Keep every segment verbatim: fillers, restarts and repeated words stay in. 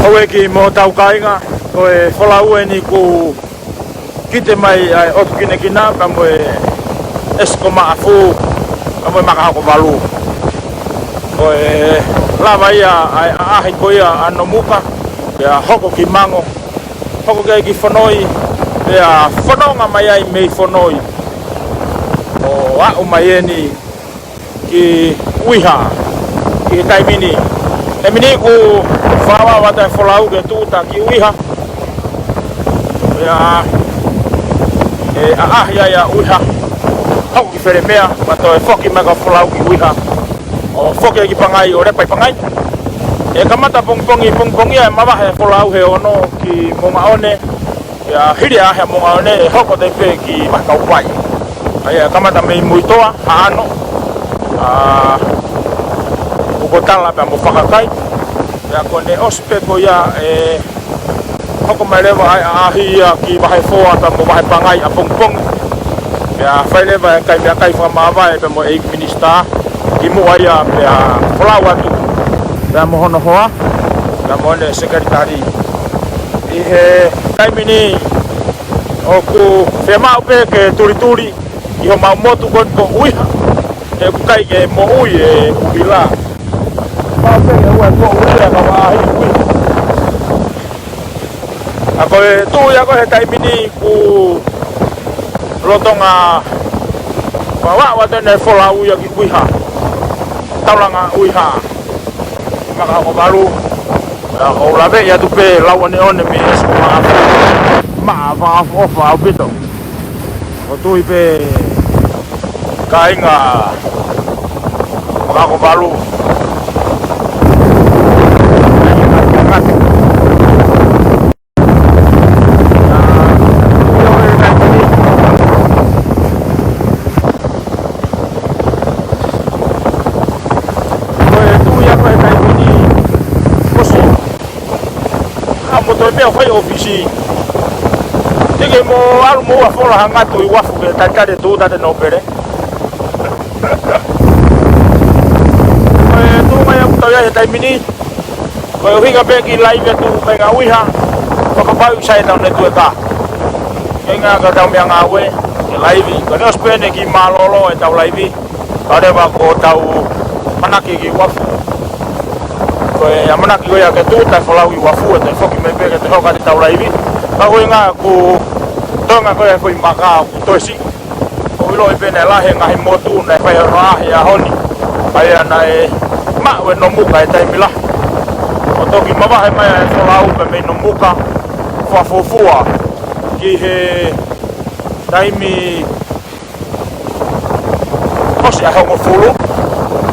Ueki mo hotau kāinga, ko e folau eni kuo kite mai ʻa e ʻOtu Kinekina, pea mo e ʻEsi ko Maʻafu, pea mo e Makahokovalu. Ko e lava ia ʻa e ʻaʻahi ko ia ʻa Nomuka, pea hoko ki Mango, hoko ki ai ki Fonoi, pea fononga mai ai mei Fonoi ʻo aʻu mai eni ki ʻUiha, ki he taimi ni. Taimi ni kuo fakavavata e folau ke tūʻuta ki ʻUiha. Pea ʻe ʻaʻahi ai ʻa ʻUiha, hoko ki Felemea, pea toe foki mai ko e folau ki ʻUiha, ʻo foki ai ki Pangai, ʻo lepa ʻi Pangai. ʻE kamata pongipongi, pongipongi ia ʻe mavahe e folau he ono ki Moʻungaʻone. Pea hili ʻa e ʻaʻahi ʻa Moʻungaʻone, ʻe hoko atu pē ki Vahe Kaupai. ʻA ia ʻe kamata mei Muitoa, Haʻano, ʻa Ukotala pea mo Fakakai. Pea ko ʻene ʻosi pē ko ia ʻe hoko mai leva ʻa e ʻaʻahi ia ki Vahe Foa pea mo Vahe Pangai ʻapongipongi. Pea fai leva e kai meʻakai fakamāvae pea mo e ʻEiki Minisitā kimuʻa ia, pea folau atu pea mo hono hoa, pea mo ʻene sekelitali. ʻI he taimi ni ʻoku fiemaʻu pē ke tulituli ʻi homau motu ko eni ko ʻUiha, he ʻoku ʻikai ke moʻui e ʻuhila. Mau pē ke ʻoua ʻe moʻui e kau ʻaʻahi ʻi ʻUiha. ʻA ko e tuʻu ia ko ē he taimi ni kuo lolotonga fakavaʻavaʻa atu ʻene folau ia ki ʻUiha. Taulanga ʻUiha, Makahokovalu. Pea ʻoku ou laveʻi atu pē lauʻoneʻone mei he ʻEsi ko Maʻafu. Maʻa fakaʻofoʻofa ʻaupito. ʻOku tui pē kāinga Makahokovalu. Ko e tuʻu ia ko ē he taimi ni, ʻosi. ʻA mo toe pē ʻo fai ʻōfisi. Teʻeki mo ʻalu mo ua fola hangatu ʻi uafu ke talitali e tūʻuta ʻa e nōpele. Ko e tuʻunga ia ʻoku tau ʻi ai he taimi ni. Ko e ʻuhinga pē ki laivi atu mei he ʻUiha, fakapapauʻi sai ʻetau netueka. Ke ngā ka tau meʻangāue, ke laivi. Ko ʻene ʻosi pē eni ki mālōlō ʻetau laivi. Ka leva ko ʻetau ʻamanaki ki uafu. Ko e ʻamanaki ko ia ke tūʻuta e folau ʻi uafu, ʻe toe foki mai pē ke toe hoko atu ʻetau laivi. Ka ko e ʻuhinga ko e toenga ko ia e foʻi maka ʻoku toe siʻi. ʻOku ou ʻiloʻi pē naʻe lahi e ngaahi motu naʻe fai hono ʻaʻahi he ʻaho ni. ʻA ia naʻe maʻu ʻe Nomuka e taimi lahi. ʻO toki mavahe mai ʻa e folau pē mei Nomuka, fakafuofua ki he taimi ʻosi ʻa e hongofulu.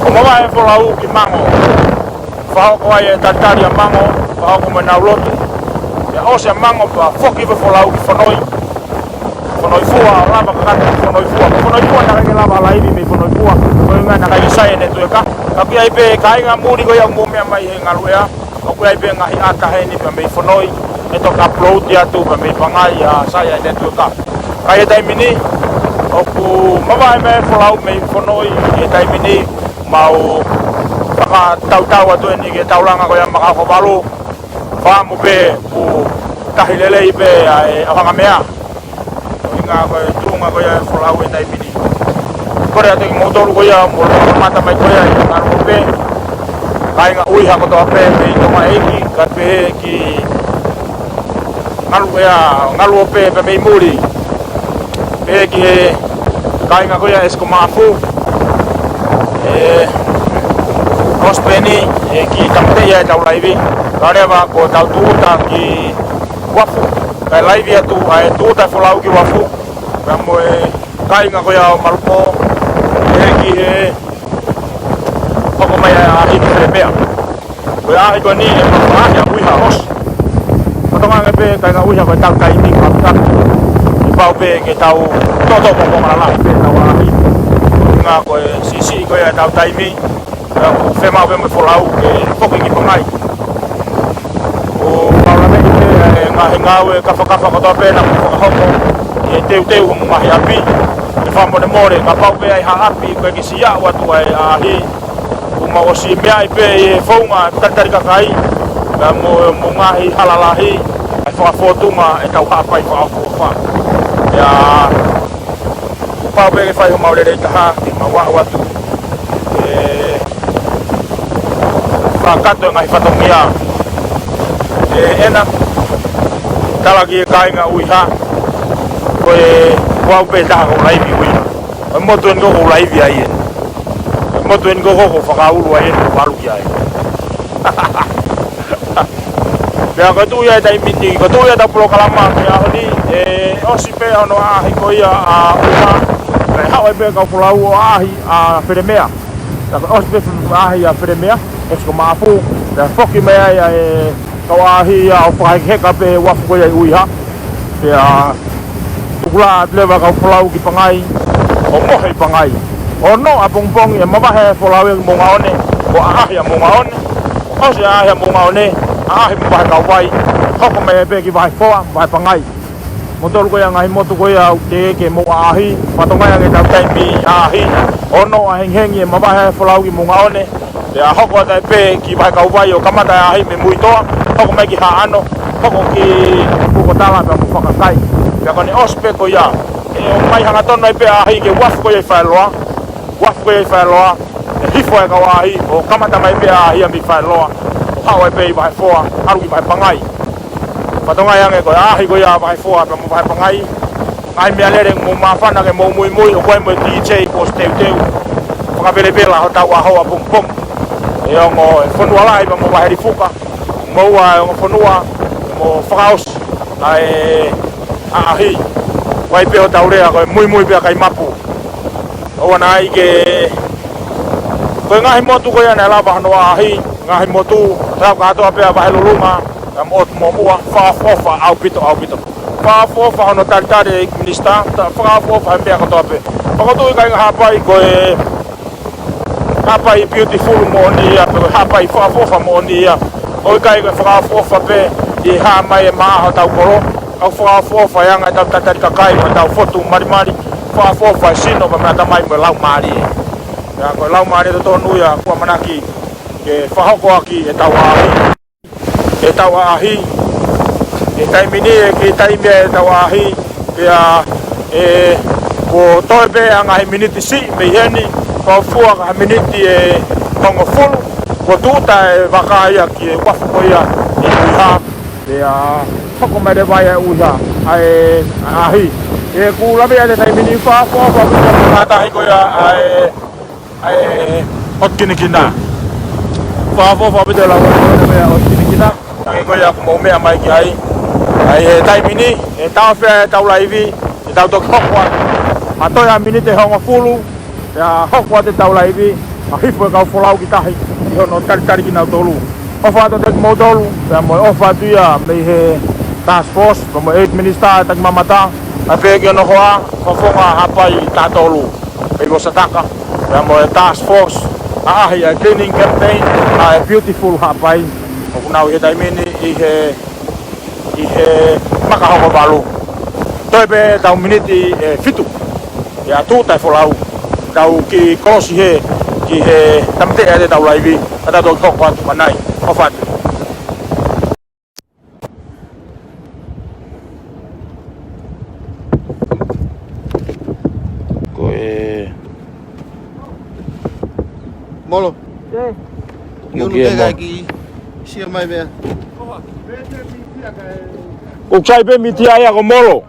ʻO mavahe e folau ki Mango. Fakahoko ai e talitali ʻa Mango, fakahoko mo ʻenau lotu. Pea ʻosi ʻa Mango pea foki pē folau ki Fonoi. Fonoifua, ʻo lava kakato ki Fonoifua. Fonoifua naʻe ʻikai ke lava laivi mei Fonoifua. Ko e ʻuhinga naʻe ʻikai ke sai e netueka. Ka ʻoku ʻi ai pē kāinga muli ko ia ʻoku mou meʻa mai he ngaluʻea. ʻOku ʻi ai pē ngaahi ʻata heni pea mei Fonoi, ʻe toki upload atu pea mei Pangai ʻa sai ʻa e netueka. Ka ʻi he taimi ni, ʻoku mavahe mai e folau mei Fonoi, ʻi he taimi ni, mau fakatautau atu eni ki he taulanga ko ia Makahokovalu, fakaʻamu pē ʻoku tahi lelei pē ʻa e ʻaonga meʻa. Ko e ʻuhinga ko e tuʻunga ko ia e folau he taimi ni. Kole atu kiate kimoutolu ko ia, mou kamata mai ko ia ʻi Ngaluope. Kāinga ʻUiha kotoa pē mei Tongaʻeiki, kae pehē ki Ngaluʻea, Ngaluope pē mei muli. Pehē ki he kāinga ko ia ʻEsi ko Maʻafu. ʻE, ʻosi pē eni, ʻe kiʻi tāmateʻi ʻetau laivi. Ka leva ko ʻetau tūʻuta ki uafu. Kae laivi atu ʻa e tūʻuta e folau ki uafu. Pea mo e kāinga ko ia ʻo Malupo, ʻe ki he hoko mai ʻa e ʻaʻahi ki Felemea. Ko e ʻaʻahi ko eni ʻe maʻu ʻaʻahi ʻa ʻUiha ʻosi. Ko e tokanga ange pē kāinga ʻUiha ko ʻetau taimi ko ʻetau tapu. ʻE pau pē ke tau toʻotoʻo ko konga lala pē ʻetau ʻaʻahi. Ko e ʻuhinga ko e siʻisiʻi ko ia ʻetau taimi. Pea ʻoku fiemaʻu pē mo e folau ke foki ki Pangai. ʻOku ou laveʻi pē ʻa e ngaahi ngāue kafakafa kotoa pē naʻa mou fakahoko, ʻi he teuteu homou ngaahi ʻapi. ʻE fakamolemole, kapau pē ʻe ʻi ai ha ʻapi ʻoku ʻikai ke siʻi aʻu atu ai ʻa e ʻaʻahi, ʻoku mau ʻosi meaʻi pē ʻi he founga talitali kakai. Pea mo, mo e ngaahi hala lahi, ʻa e fakafōtunga ʻetau Haʻapai fakaʻofoʻofa. Pea, kuo pau pē ke fai homau lelei taha, ke mau aʻu atu, ʻo fakakakato e ngaahi fatongia. ʻE, ʻena, tala ki he kāinga ʻUiha, ko e, kuo aʻu pē taha ʻo laivi ʻUiha. Ko e motu eni ʻoku ou laivi ai eni. Ko e motu eni ʻoku ou fakaulu ai eni, ʻoku ou ʻalu ki ai. Pea ko e tuʻu ia e taimi ni, ko e tuʻu ia ʻetau polokalama ki he ʻaho ni, ʻe ʻosi pē hono ʻaʻahi ko ia ʻa ʻUiha. Pea haʻu ai pē kau folau ʻo ʻaʻahi ʻa Felemea. Pea ko e ʻosi pē ʻaʻahi ʻa Felemea, ʻosi ko Maʻafu. Pea foki mai ai ʻa e kau ʻaʻahi ia ʻo fakahekeheka pē he uafu ko ia ʻi ʻUiha. Pea tukulā atu leva kau folau ki Pangai, ʻo mohe ʻi Pangai. Ono ʻapongipongi ʻe mavahe e folau ia ki Moʻungaʻone, ʻo ʻaʻahi ʻa Moʻungaʻone. ʻOsi ʻaʻahi ʻa Moʻungaʻone, ʻaʻahi mo Vahe Kauvai, hoko mai pē ki Vahefoa, Vahe Pangai. Mo tolu ko ia ngaahi motu ko ia ʻoku teʻeki ke mou ʻaʻahi, fatongia ange ʻetau taimi ʻaʻahi, ono ʻahengihengi ʻe mavahe e folau ki Moʻungaʻone, pea hoko atu ai pē ki Vahe Kauvai ʻo kamata e ʻaʻahi mei Muitoa, hoko mai ki Haʻano, hoko ki Pukotala pea mo Fakakai. Pea ko ʻene ʻosi pē ko ia, ʻe ō mai hangatonu ai pē ʻaʻahi ki he uafu ko ia ʻi Faleloa, uafu ko ia ʻi Faleloa, ʻe hifo e kau ʻaʻahi, ʻo kamata mai pē ʻaʻahi ia mei Faleloa, ʻo haʻu ai pē ʻi Vahefoa, ʻalu ki Vahe Pangai. Fatongia ange ko e ʻaʻahi ko ia Vahefoa pea mo Vahe Pangai. Ngaahi meʻalele ʻoku mou māfana ke mou muimui, ʻoku ʻi ai mo e DJ kuo ʻosi teuteu. Fakavelavela hotau ʻaho ʻapongipongi. ʻE ongo e fonua lahi pea mo Vahe Lifuka. Mo ua e ongo fonua, mo fakaʻosi ʻa e ʻaʻahi. ʻOku ʻi ai pē hotau lea ko e muimui pē ʻa e kai mapu. ʻOua naʻa ʻai ke, ko e ngaahi motu ko ia naʻe lava hono ʻaʻahi, ngaahi motu, tau kātoa pē ʻa Vahe Lulunga, ʻa Motu mo Mua, fakaʻofoʻofa ʻaupito, ʻaupito. Fakaʻofoʻofa hono talitali e minisitā, ta fakaʻofoʻofa he meʻa kotoa pē. Pea ʻoku ou tui kāinga Haʻapai ko e Haʻapai beautiful moʻoni ia, pe ko e Haʻapai fakaʻofoʻofa moʻoni ia. ʻOku ʻikai ko e fakaʻofoʻofa pē ʻi he hā mai e māʻa hotau kolo. ʻOku fakaʻofoʻofa e anga ʻetau talitali kakai, mo ʻetau fotu malimali. Fakaʻofoʻofa e sino pea mo e ʻatamai mo e laumālie. Pea ko e laumālie totonu ia ʻoku ʻamanaki ke fakahoko ʻaki ʻetau ʻaʻahi. ʻEtau ʻaʻahi. ʻI he taimi ni, ʻe kei taimi ʻetau ʻaʻahi. Pea, ʻe, kuo toe pē ʻa e ngaahi miniti siʻi mei heni, kuo fua ha miniti ʻe hongofulu, kuo tūʻuta e vaka ia ki he uafu ko ia ʻi ʻUiha. Pea hoko mai leva ia ʻi ʻUiha, ʻa e ʻaʻahi. ʻOku ou lave ʻi he taimi ni fakaʻofoʻofa ʻa e ngatahi ko ia ʻa e ʻa e ʻOtu Kinikina. Fakaʻofoʻofa ʻaupito e lau ʻa e ʻOtu Kinikina. ʻA ē ko ia ʻoku mou meʻa mai ki ai. ʻA ia he taimi ni, ʻe taʻofi ʻetau laivi, ʻe tau toki hoko atu. ʻA toe ʻa e miniti ʻe hongofulu, pea hoko atu ʻetau laivi, ʻa hifo e kau folau ki tahi, ʻi hono talitali kinautolu. ʻOfa atu kiate kimoutolu, pea mo e ʻofa atu ia mei he task force, pea mo e Aid Minister, ʻe taki mamata, ʻa e pē ki hono hoa, fakafofonga Haʻapai taha tolu. Pei mo Sataka, pea mo e task force, ʻaʻahi ʻa e cleaning campaign, ʻa e beautiful Haʻapai. ʻOku nau ʻi he taimi ni ʻi he, ʻi he maka hoko valu. Toe pē ʻetau miniti ʻe fitu. ʻE tūʻuta e folau. Tau kiʻi kolosi hē, ki he tāmateʻi ʻetau laivi, ka tau toki hoko atu ki ʻanai. ʻOfa atu. Ko e Molo. Ē. Ki unu Muki e keka mo. Ki sia mai mea. ʻOku sai pē mitia ia ko Molo.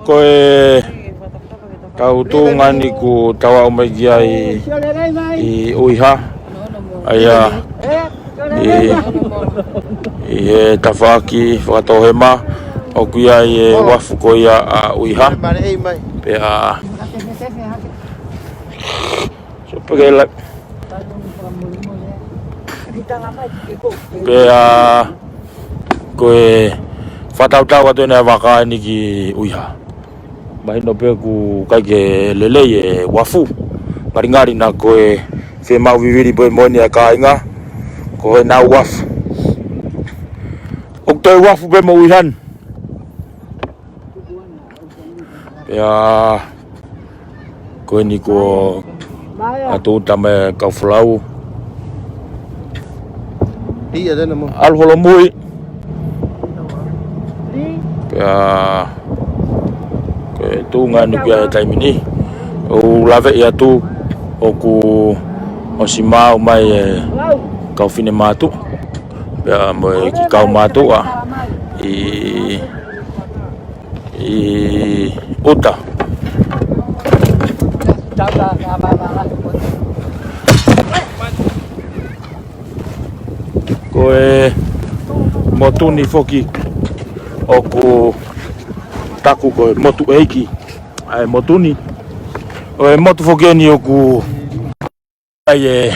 Ko e kau tuʻunga ni ʻoku tau aʻu mai ki ai ʻi ʻUiha. ʻA ia, ʻi, ʻi he tafaʻaki fakatohema, ʻoku ʻi ai e uafu ko ia ʻa ʻUiha. Pea, so peke la-, pea, ko e fakatautau atu ʻena e vaka ni ki ʻUiha. Mahino pē ʻoku ʻikai ke lelei e uafu. Ngalingali naʻa ko e fiemaʻu vivili pē moʻoni ʻa e kāinga. Ko ʻenau uafu. ʻOku toe uafu pē mo ʻUiha ni. Pea, ko eni kuo ʻatu tama e kau folau. Ia, tena mo. ʻAlu holomui. Pea ko e tuʻunga eni ʻoku ʻi ai he taimi ni. ʻOku ou laveʻi atu ʻoku ʻosi maau mai e kau finemātuʻa. Pea mo e kiʻi kau mātuʻa ʻi, ʻi ʻuta. Ko e motu ni foki ʻoku taku ko e motu ʻeiki ʻa e motu ni. ʻO e motu foki eni ʻoku ʻi ai e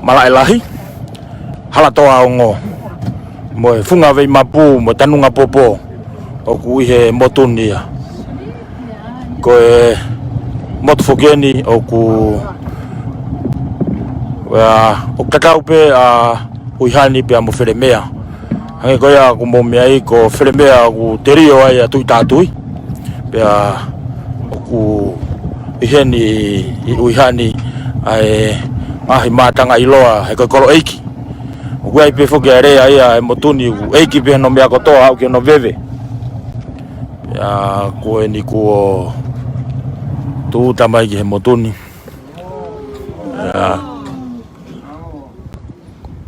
Malaʻe Lahi, Halatoa Ongo, mo e Funga Veimapu, mo e Tanunga Popo, ʻoku ʻi he motu ni ia. Ko e motu foki eni ʻoku, ʻa, ʻoku tatau pē ʻa ʻUiha ni pea mo Felemea. Hangē ko ia ʻoku mou meaʻi, ko Felemea ʻoku telio ai ʻa Tuʻi Tātui. Pea ʻoku ʻi heni ʻi ʻUiha ni ʻa e ngaahi mātanga ʻiloa he ko e kolo ʻeiki. ʻOku ʻi ai pē foki ʻa e lea ia ʻa e motu ni ʻoku ʻeiki pē hono meʻa kotoa, aʻu ki hono veve. Pea ko eni kuo tūʻuta mai ki he motu ni. Pea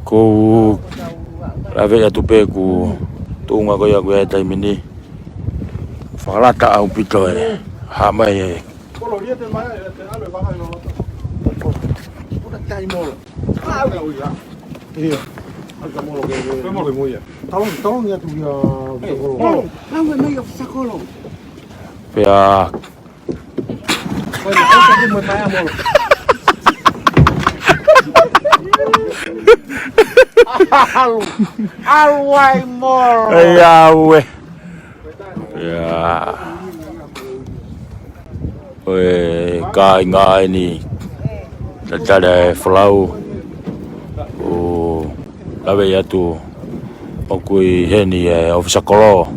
ʻoku ou laveʻi atu pē ʻoku tuʻunga ko ia ʻoku ʻi ai he taimi ni. Fakalata ʻaupito e hā mai e. Ia. Talong, talong ia tu ia. Pea ʻAlu, ʻalu ai molo. ʻAi, ʻaue. Ia. Ko e kāinga eni, tatale e folau. ʻOku laveʻi atu ʻoku ʻi heni e ʻofisa kolo.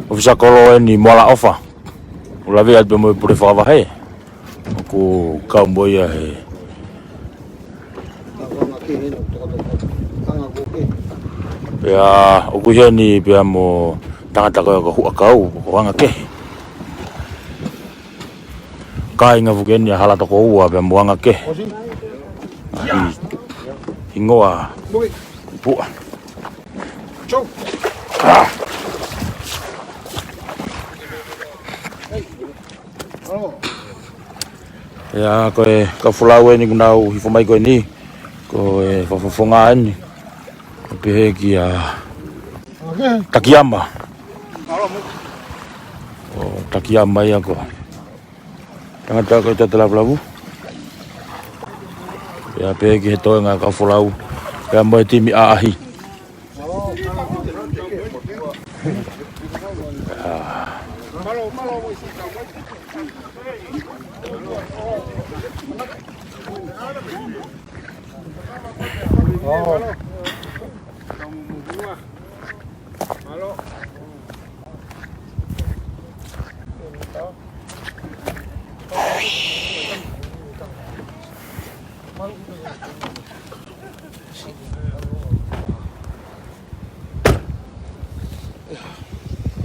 ʻOfisa kolo eni Moalaʻofa. ʻOku laveʻi atu mo e pule fakavahe. ʻOku kau mo ia he. Pea ʻoku ʻi heni pea mo tangata ko ia ko Huʻakau, ko Angakehe. Kāinga foki eni ʻa Halatokoua pea mo Angakehe. ʻI, hingoa Puʻa. Ia, ko e kau folau eni kuo nau hifo mai ko eni. Ko e fakafofonga eni. Ko e pehē kia Takiama. ʻO Takiama ia ko e tangata ko e tata lavulavu. Ia pehē ki he toenga kau folau. Ia mo e timi ʻaʻahi.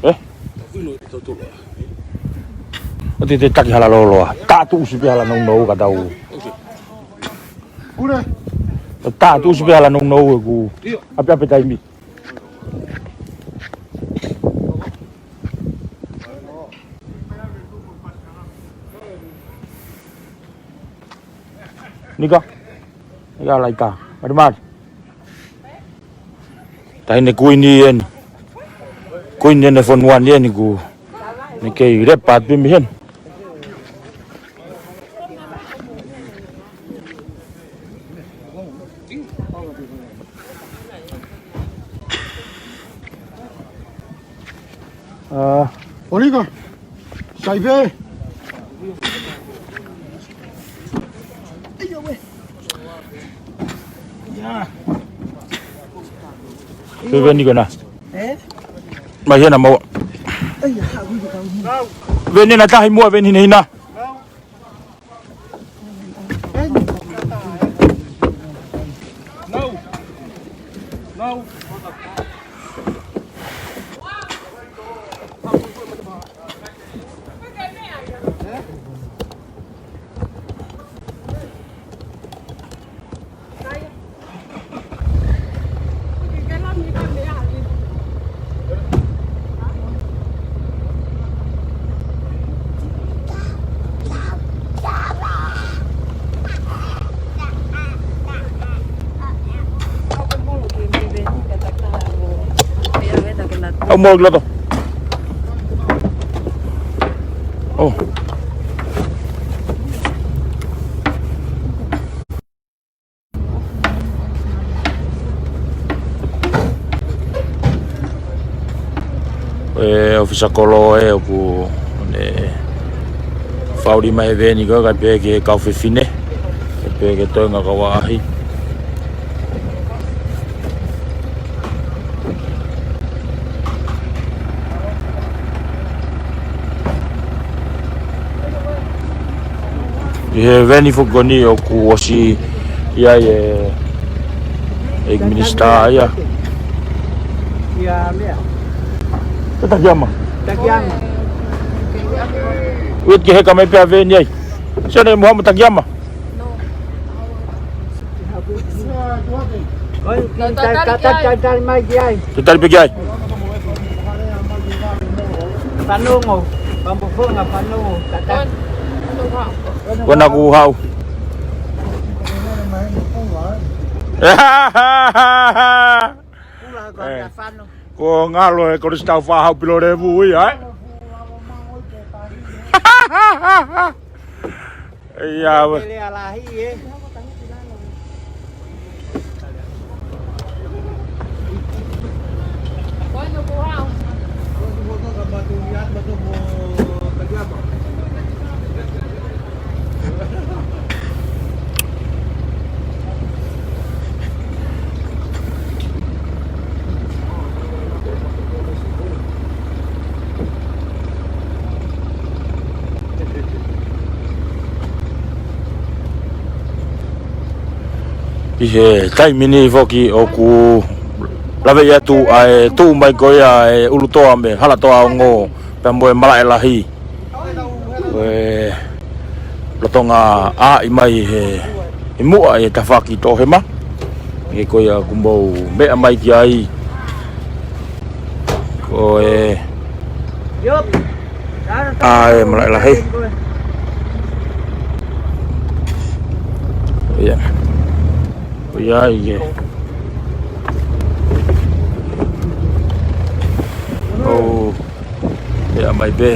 ʻE? ʻOku te te taki hala loloa. Taʻatuʻusi pē hala nounou ka tau. Taʻatuʻusi pē hala nounou ka tau. Taʻatuʻusi pē hala nounou ʻeku ʻapiʻapi taimi. Nika. Nika laika. Mari mari. Taʻahine kuini eni. Kuini eni e fonua ni eni ʻoku ne kei lepa atu mei heni. ʻA, ʻOnika. Saipe. Ia. Saipe ni kona. ʻE? Mai hena mau. Veni na tahi mua, veni hina hina. ʻE? ʻAu mō ki loto. ʻŌ. ʻE, ʻōfisa kolo ē ʻoku ne faʻu lima he veeni ko ē, kae pehē ki he kau fefine, kae pehē ki he toenga kau ʻaʻahi. ʻI he veeni foki ko eni ʻoku ʻosi ʻi ai e, e minisitā ia. Ia meʻa. Ko Takiama. Takiama. Uit ke heka mai pea veeni ai. Sio ne muha mo Takiama. Oi, talitali mai ki ai. Talitali pē ki ai. Fanongo, Kampofonga, fanongo, tata. Ko ena kuo haʻu. Kula ko ena fano. Ko ngalo e kolisi tau faʻa haʻu pilo levu ia, ē? Ia, ue. Pele alahi, ē. ʻI he taimi ni foki ʻoku laveʻi atu ʻa e tuʻu mai ko ia e ʻulutoa mei Halatoa Ongo pea mo e Malaʻe Lahi. Ko e lolotonga ʻaʻi mai he, he muʻa e tafaʻaki Toʻohema. ʻE ko ia ʻoku mou meʻa mai ki ai. Ko e ʻa e Malaʻe Lahi. Ia. Ko ia ʻi he. ʻO. Ia mai pē.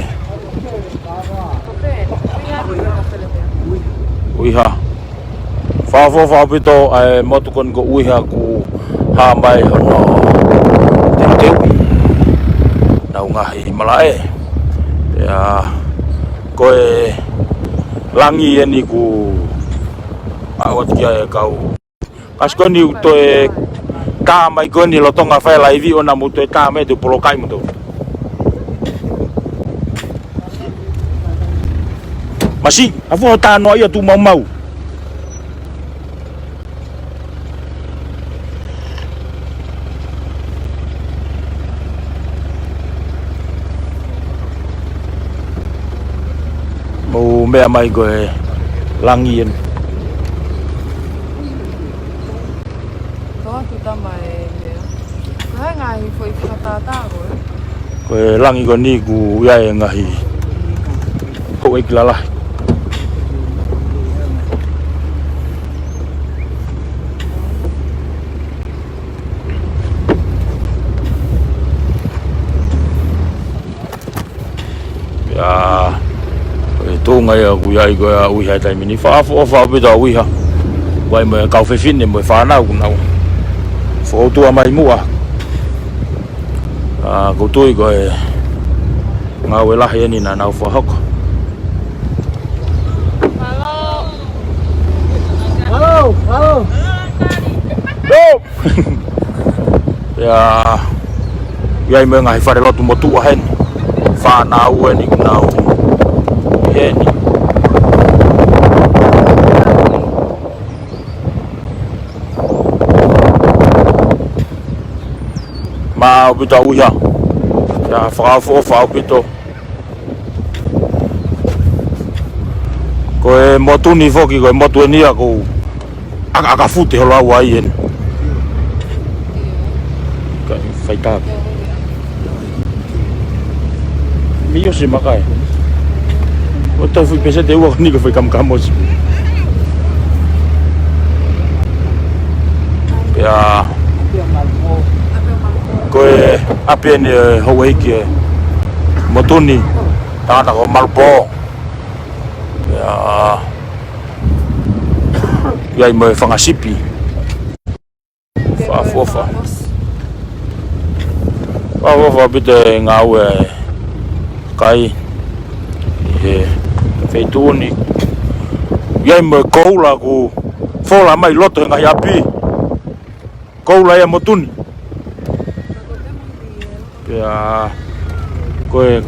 ʻUiha. Fakaʻofoʻofa ʻaupito ʻa e motu ko eni ko ʻUiha kuo hā mai hono teuteu ʻenau ngaahi malaʻe. Ia, ko e langi eni kuo ʻalu atu ki ai e kau. Kasi ko eni ʻoku toe tā mai ko eni lolotonga fai laivi ʻoua naʻa mou toe tā mai ʻo toe polokaʻi moutolu. Masiʻi, ʻa fua tā noa ia tu maumau. Mou meʻa mai ko e langi eni. Toa tu tama e meʻa. Ko e ngaahi foʻi fakatātā ko ē. Ko e langi ko eni ʻoku ʻi ai e ngaahi houʻeiki lalahi. Ia, ko e tuʻunga ia ʻoku ʻi ai ko ē ʻa ʻUiha he taimi ni. Fakaʻofoʻofa ʻaupito ʻa ʻUiha. Vai mo e kau fefine mo e fānau kuo nau fokoutua mai muʻa. ʻA, ʻoku ou tui ko e ngāue lahi eni naʻa nau fakahoko. Halo, halo. Halo. Ia, ʻi ai mo e ngaahi falelotu motuʻa heni. Fānau eni kuo nau ʻi heni. ʻaupito ʻa ʻUiha. Ia fakaʻofoʻofa ʻaupito. Ko e motu ni foki, ko e motu eni ia ʻoku ʻakaʻaka fute holo au ai eni. Ka, faitā. Mei ʻosi makai. ʻO tau fui pese te ua ni ko fai kamukamo ʻosi. Pea ko e ʻapi eni ʻe houʻeiki e motu ni, tangata ko Malupō. Pea ʻi ai mo e fanga sipi. Fakaʻofoʻofa. Fakaʻofoʻofa ʻaupito e ngāue ʻa e kakai ʻi he feituʻu ni. ʻI ai mo e koula ʻoku fola mai loto he ngaahi ʻapi. Koula ia motu ni. Pea ko e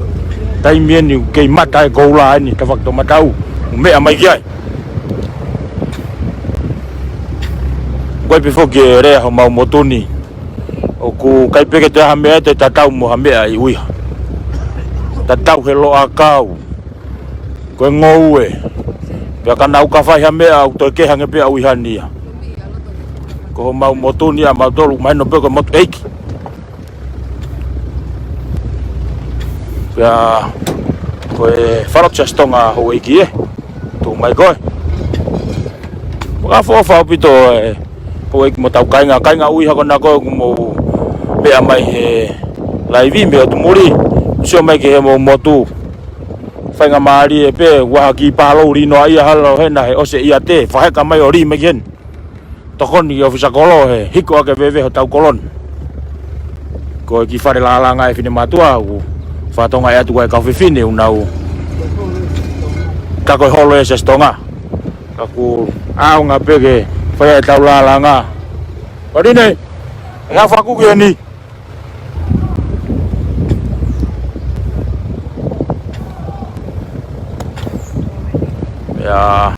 taimi eni ʻoku kei mata e koula eni, tafaʻaki toʻomataʻu, ʻoku meʻa mai ki ai. Ko e pehē foki e lea homau motu ni, ʻoku ʻikai pē ke toe ʻi ai ha meʻa ʻe toe tatau mo ha meʻa ʻi ʻUiha. Tatau he loʻakau, ko e ngoue. Pea ka nau ka fai ha meʻa ʻoku toe kehe ange pē ʻa ʻUiha ni ia. Ko homau motu ni ʻa mautolu, mahino pē ko e motu ʻeiki. Pea ko e falotu Siasi Tonga houʻeiki ē. Tuʻu mai koe. Fakaʻofoʻofa ʻaupito e houʻeiki mo hotau kāinga, kāinga ʻUiha ko ena ko ē ʻoku mou meʻa mai he laivi mei ʻotu muli. Sio mai ki he mou motu. Faingamālie pē, ʻoku ʻi ai ha kiʻi pālou lī noa ia hala ʻo hena he ʻosi e ʻiate, fakaheka mai ʻo lī mai ki heni. Tokoni ki he ʻōfisa kolo he hiko ake veve hotau kolo ni. Ko e kiʻi fale lālanga e finemātuʻa ʻoku fakatokangaʻi atu ai e kau fefine ʻoku nau, ka ko e holo e Siasi Tonga. Ka ʻoku ʻaonga pē ke fai ʻetau lālanga. Pali nei, ʻe ha faku ki heni. Ia.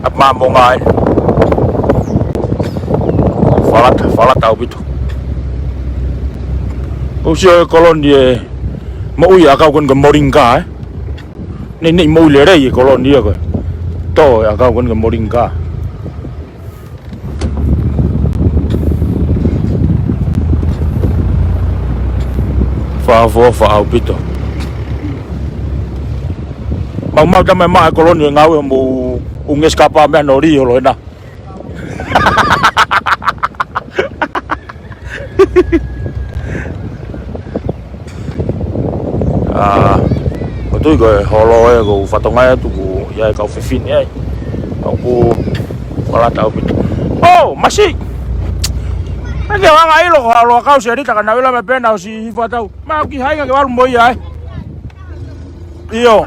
ʻApi Māmonga ē. Falata, falata ʻaupito. ʻOku sio e kolo ni e moʻui ʻakau ko eni ko e molinga ē. Neʻineʻi moʻui lelei e kolo ni ia ko e tō e ʻakau ko eni ko e molinga. Fakaʻofoʻofa ʻaupito. Maumau tama e maʻa e kolo ni e ngāue mo ʻū ngesi kapa meʻa no lī holo hena. ʻA, ʻoku ou tui ko e holo ē ʻoku ou fakatokangaʻi atu ʻoku ʻi ai e kau fefine ai. ʻOku falata ʻaupito. ʻŌ, masi! ʻAi ke anga ʻilo ko ha loʻakau se lita ka nau ʻilo mai pē naʻa ʻosi hifo atu. Mahalo ki haʻinga ke valu mo ia ē. ʻIo.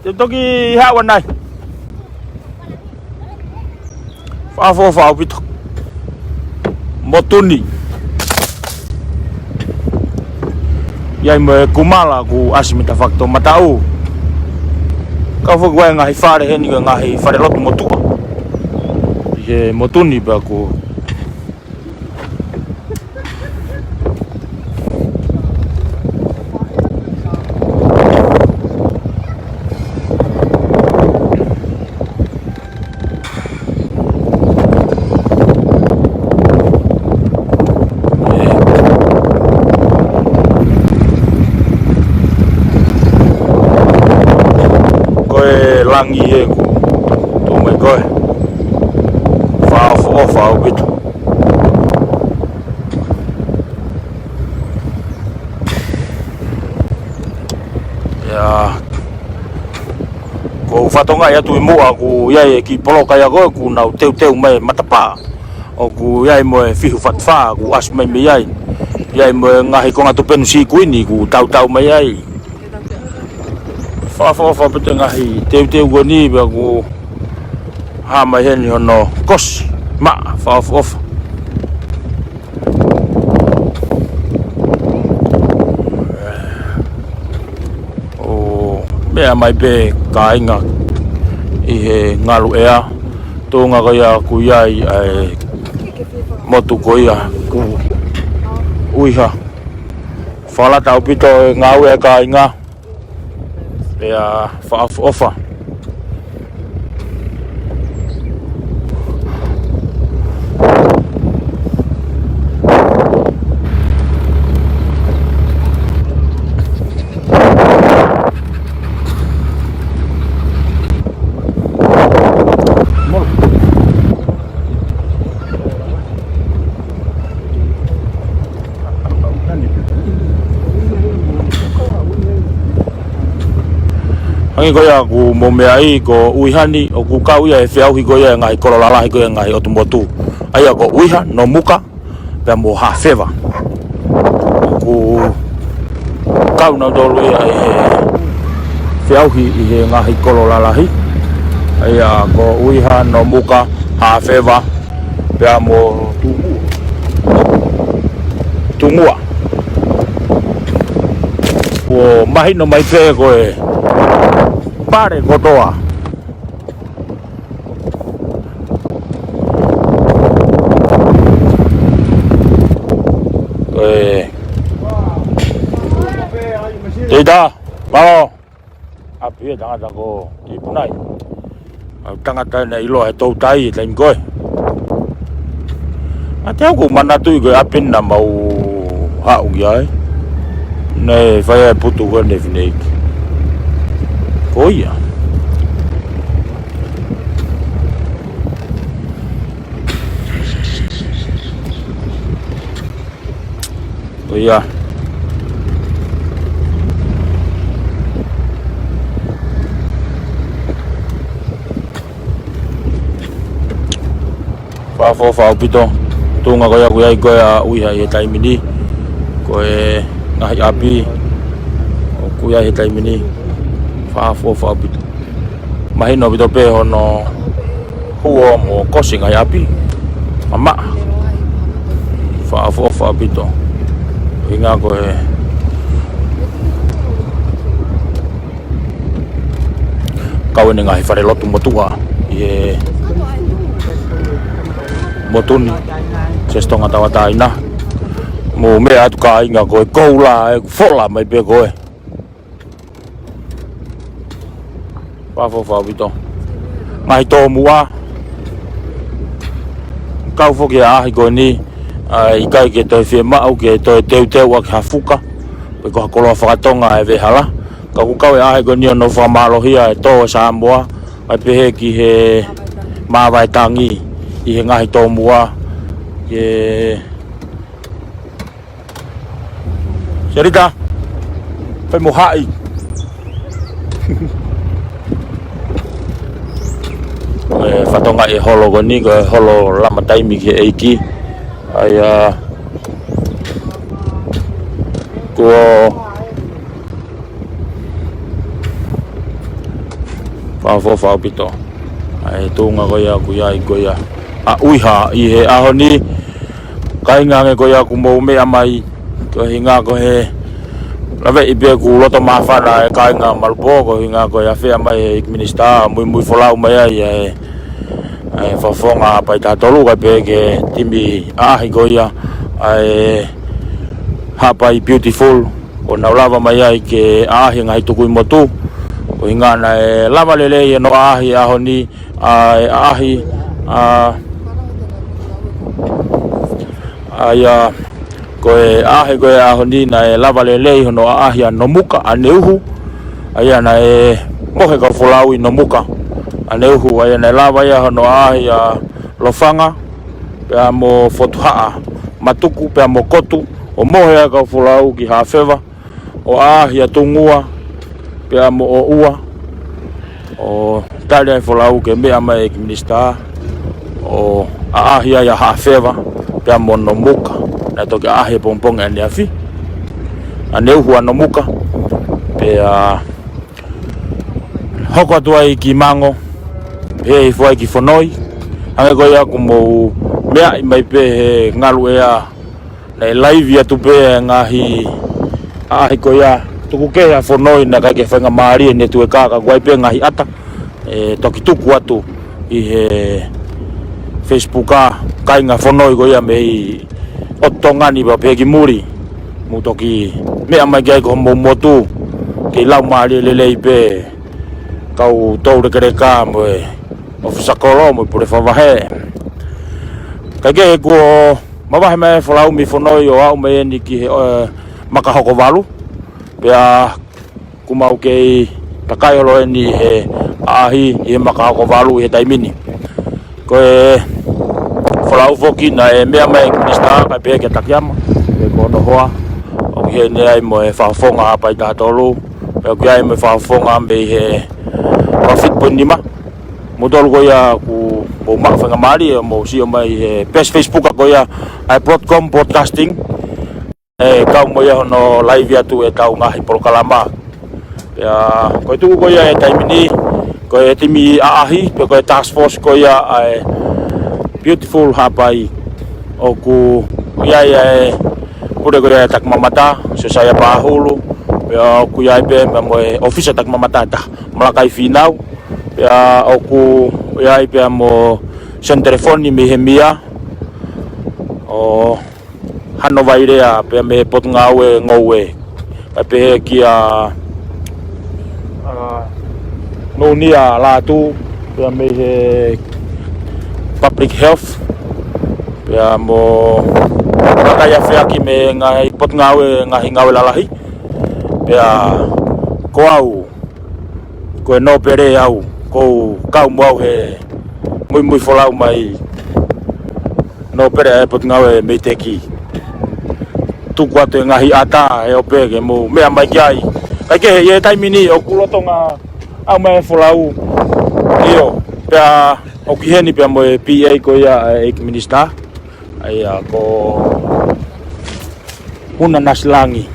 Te toki haʻu anai. Fakaʻofoʻofa ʻaupito. Motu ni. ʻI ai mo e kumala ʻoku ʻasi mei tafaʻaki toʻomataʻu. Ka foki ʻoku ʻi ai e ngaahi fale heni ko e ngaahi fale lotu motuʻa. ʻI he motu ni pea ʻoku Ko e langi ē ʻoku tō mai ko ē. Fakaʻofoʻofa ʻaupito. Ia. ʻOku ou fakatokangaʻi atu ʻi muʻa ʻoku ʻi ai e kiʻi poloka ia ko ē ʻoku nau teuteu mai e matapā. ʻOku ʻi ai mo e fihu fatafā ʻoku ʻasi mai mei ai. ʻI ai mo e ngaahi konga tupenu sikuini ʻoku tautau mai ai. Fakaʻofoʻofa ʻaupito e ngaahi teuteu ko eni pea ʻoku hā mai heni hono kosi. Maʻa, fakaʻofoʻofa. ʻO meʻa mai pē kāinga ʻi he ngalu ʻea. Tuʻunga ko ia ʻoku ʻi ai ʻa e motu ko ia ʻoku ʻuiha. Fakalata ʻaupito e ngāue ʻa e kāinga. Pea fakaʻofoʻofa. Hangē ko ia ʻoku mou meaʻi, ko ʻUiha ni ʻoku kau ia he feʻauhi ko ia e ngaahi kolo lalahi ko ia e ngaahi ʻotu motu. ʻA ia ko ʻUiha, Nomuka, pea mo Haʻafeva. ʻOku kau nautolu ia ʻi he feʻauhi ʻi he ngaahi kolo lalahi. ʻA ia ko ʻUiha, Nomuka, Haʻafeva, pea mo Tungua. Kuo mahino mai pē ko e pale kotoa. Ko e teita, mālō. ʻApi e tangata ko Kipunai. ʻA e tangata naʻe ʻiloa he toutai he taimi ko ē. ʻA ia ʻoku ou manatuʻi ko e ʻapi naʻa mau haʻu ki ai. Naʻe fai ai e putu ko ē ʻa e fineʻeiki. Ko ia. Ko ia. Fakaʻofoʻofa ʻaupito. Tuʻunga ko ia ʻoku ʻi ai ko ē ʻa ʻUiha ʻi he taimi ni. Ko e ngaahi ʻapi ʻoku ʻi ai he taimi ni. Fakaʻofoʻofa ʻaupito. Mahino ʻaupito pē hono huo mo kosi e ngaahi ʻapi. Mamaʻa. Fakaʻofoʻofa ʻaupito. ʻUhinga ko e kau ʻene ngaahi falelotu motuʻa ʻi he motu ni. Siasi Tonga Tauʻatāina. Mou meʻa atu kāinga, ko e koula ē, ʻoku fola mai pē ko ē. Fakaʻofoʻofa ʻaupito. Ngaahi tōmuʻa. Kau foki e ʻaʻahi ko eni, ʻa e ʻikai ke toe fiemaʻu ke toe teuteu ʻaki ha fuka pe ko ha koloa faka-Tonga ʻa e veʻehala. Ka ʻoku kau e ʻaʻahi ko eni ʻo nau fakamālohia e tō ʻo Samoa, ʻa e pehē ki he māvae tangi ʻi he ngaahi tōmuʻa. Ke Serita, fai mo haʻi. Ko e fatongia e holo ko eni, ko e holo lama taimi ki he ʻEiki. ʻA ia, kuo fakaʻofoʻofa ʻaupito ʻa e tuʻunga ko ia ʻoku ʻi ai ko ia ʻa ʻUiha ʻi he ʻaho ni. Kāinga, hangē ko ia ʻoku mou meʻa mai, ko e ʻuhinga ko e laveʻi pē ʻoku loto māfana e kāinga Malupō, ko e ʻuhinga ko e afeʻi mai ʻe he ʻEiki Minisitā ʻo muimui folau mai ai ʻa e, ʻa e Fakafofonga Haʻapai Taha Tolu, kae pehē ki he timi ʻaʻahi ko ia ʻa e Haʻapai Beautiful, ʻo nau lava mai ai ke ʻaʻahi e ngaahi tukui motu. Ko e ʻuhinga naʻe lava lelei hono ʻaʻahi e ʻaho ni, ʻa e ʻaʻahi, ʻa, ʻa ia, ko e ʻaʻahi ko ē e ʻaho ni naʻe lava lelei hono ʻaʻahi ʻa Nomuka ʻaneuhu. ʻA ia naʻe mohe e kau folau ʻi Nomuka ʻaneuhu. ʻA ia naʻe lava ia hono ʻaʻahi ʻa Lofanga, pea mo Fotuhaʻa, Matuku, pea mo Kotu, ʻo mohe ai e kau folau ki Haʻafeva, ʻo ʻaʻahi ʻa Tungua, pea mo ʻOua, ʻo tali ai e folau ke meʻa mai e ʻEiki Minisitā, ʻo ʻaʻahi ai ʻa Haʻafeva, pea mo Nomuka, naʻe toki ʻaʻahi he pongipongi ʻaneafi, ʻaneuhu ʻa Nomuka, pea hoko atu ai ki Mango, pea hifo ai ki Fonoi. Hangē ko ia ʻoku mou meaʻi mai pē he ngaluʻea, naʻe laivi atu pē e ngaahi ʻaʻahi ko ia, tuku kehe ʻa Fonoi naʻe ʻikai ke faingamālie e netiueka, ka ʻoku ʻi ai pē e ngaahi ʻata ʻe toki tuku atu ʻi he Facebook ʻa tainga fonoi ko ia mei ʻOtu Tonga ni pea pehē ki muli. Mou toki meʻa mai ki ai ko homou motu, kei laumālie lelei pē kau toulekeleka mo e ʻofisa kolo mo e pule fakavahe. Kae kehe kuo mavahe mai e folau mei fonoi ʻo aʻu mai eni ki he, ē, maka hoko valu. Pea ʻoku mau kei takai holo eni he ʻaʻahi ʻi he maka hoko valu ʻi he taimi ni. Ko e folau foki naʻe meʻa mai e minisitā kae pehē kia Takiama, pea ko hono hoa, ʻoku ʻi heni ai mo e fakafofonga Haʻapai taha tolu, pea ʻoku ʻi ai mo e fakafofonga mei he Profit Point Nima. Moutolu ko ia ʻoku mou maʻu faingamālie ʻo mou sio mai he peesi Facebook ko ia ʻa e Broadcom Broadcasting. ʻE kau mo ia hono live atu ʻetau ngaahi polokalama. Pea ko e tuʻu ko ia he taimi ni, ko e timi ʻaʻahi, pe ko e task force ko ia ʻa e Beautiful Haʻapai, ʻoku ʻi ai ʻa e pule ko ia ʻa e Takimamata, Siosaia Pahulu, pea ʻoku ʻi ai pē mo e ʻofisa Takimamata ʻe taha, Malakai Fīnau, pea ʻoku ʻi ai pē mo Sione Telefoni mei he mia, ʻo Hano Vailea pea mei he Potungāue Ngoue. Kae pehē kia, ā, Nounia Lātū pea mei he Public Health, pea mo e kakai ʻa e feaki mei he ngaahi potungāue, ngaahi ngāue lalahi. Pea ko au, ko e nōpele au, ʻoku ou kau mo au he muimui folau mai nōpele ʻa e Potungāue Meiteki. Tuku atu e ngaahi ʻata ʻe ope ke mou meʻa mai ki ai. Kae kehe ʻi he taimi ni ʻoku lolotonga aʻu mai e folau. ʻIo, pea ʻoku ʻi heni pea mo e P A ko ia ʻa e ʻEiki Minisitā. ʻA ia ko Huna Nasilangi.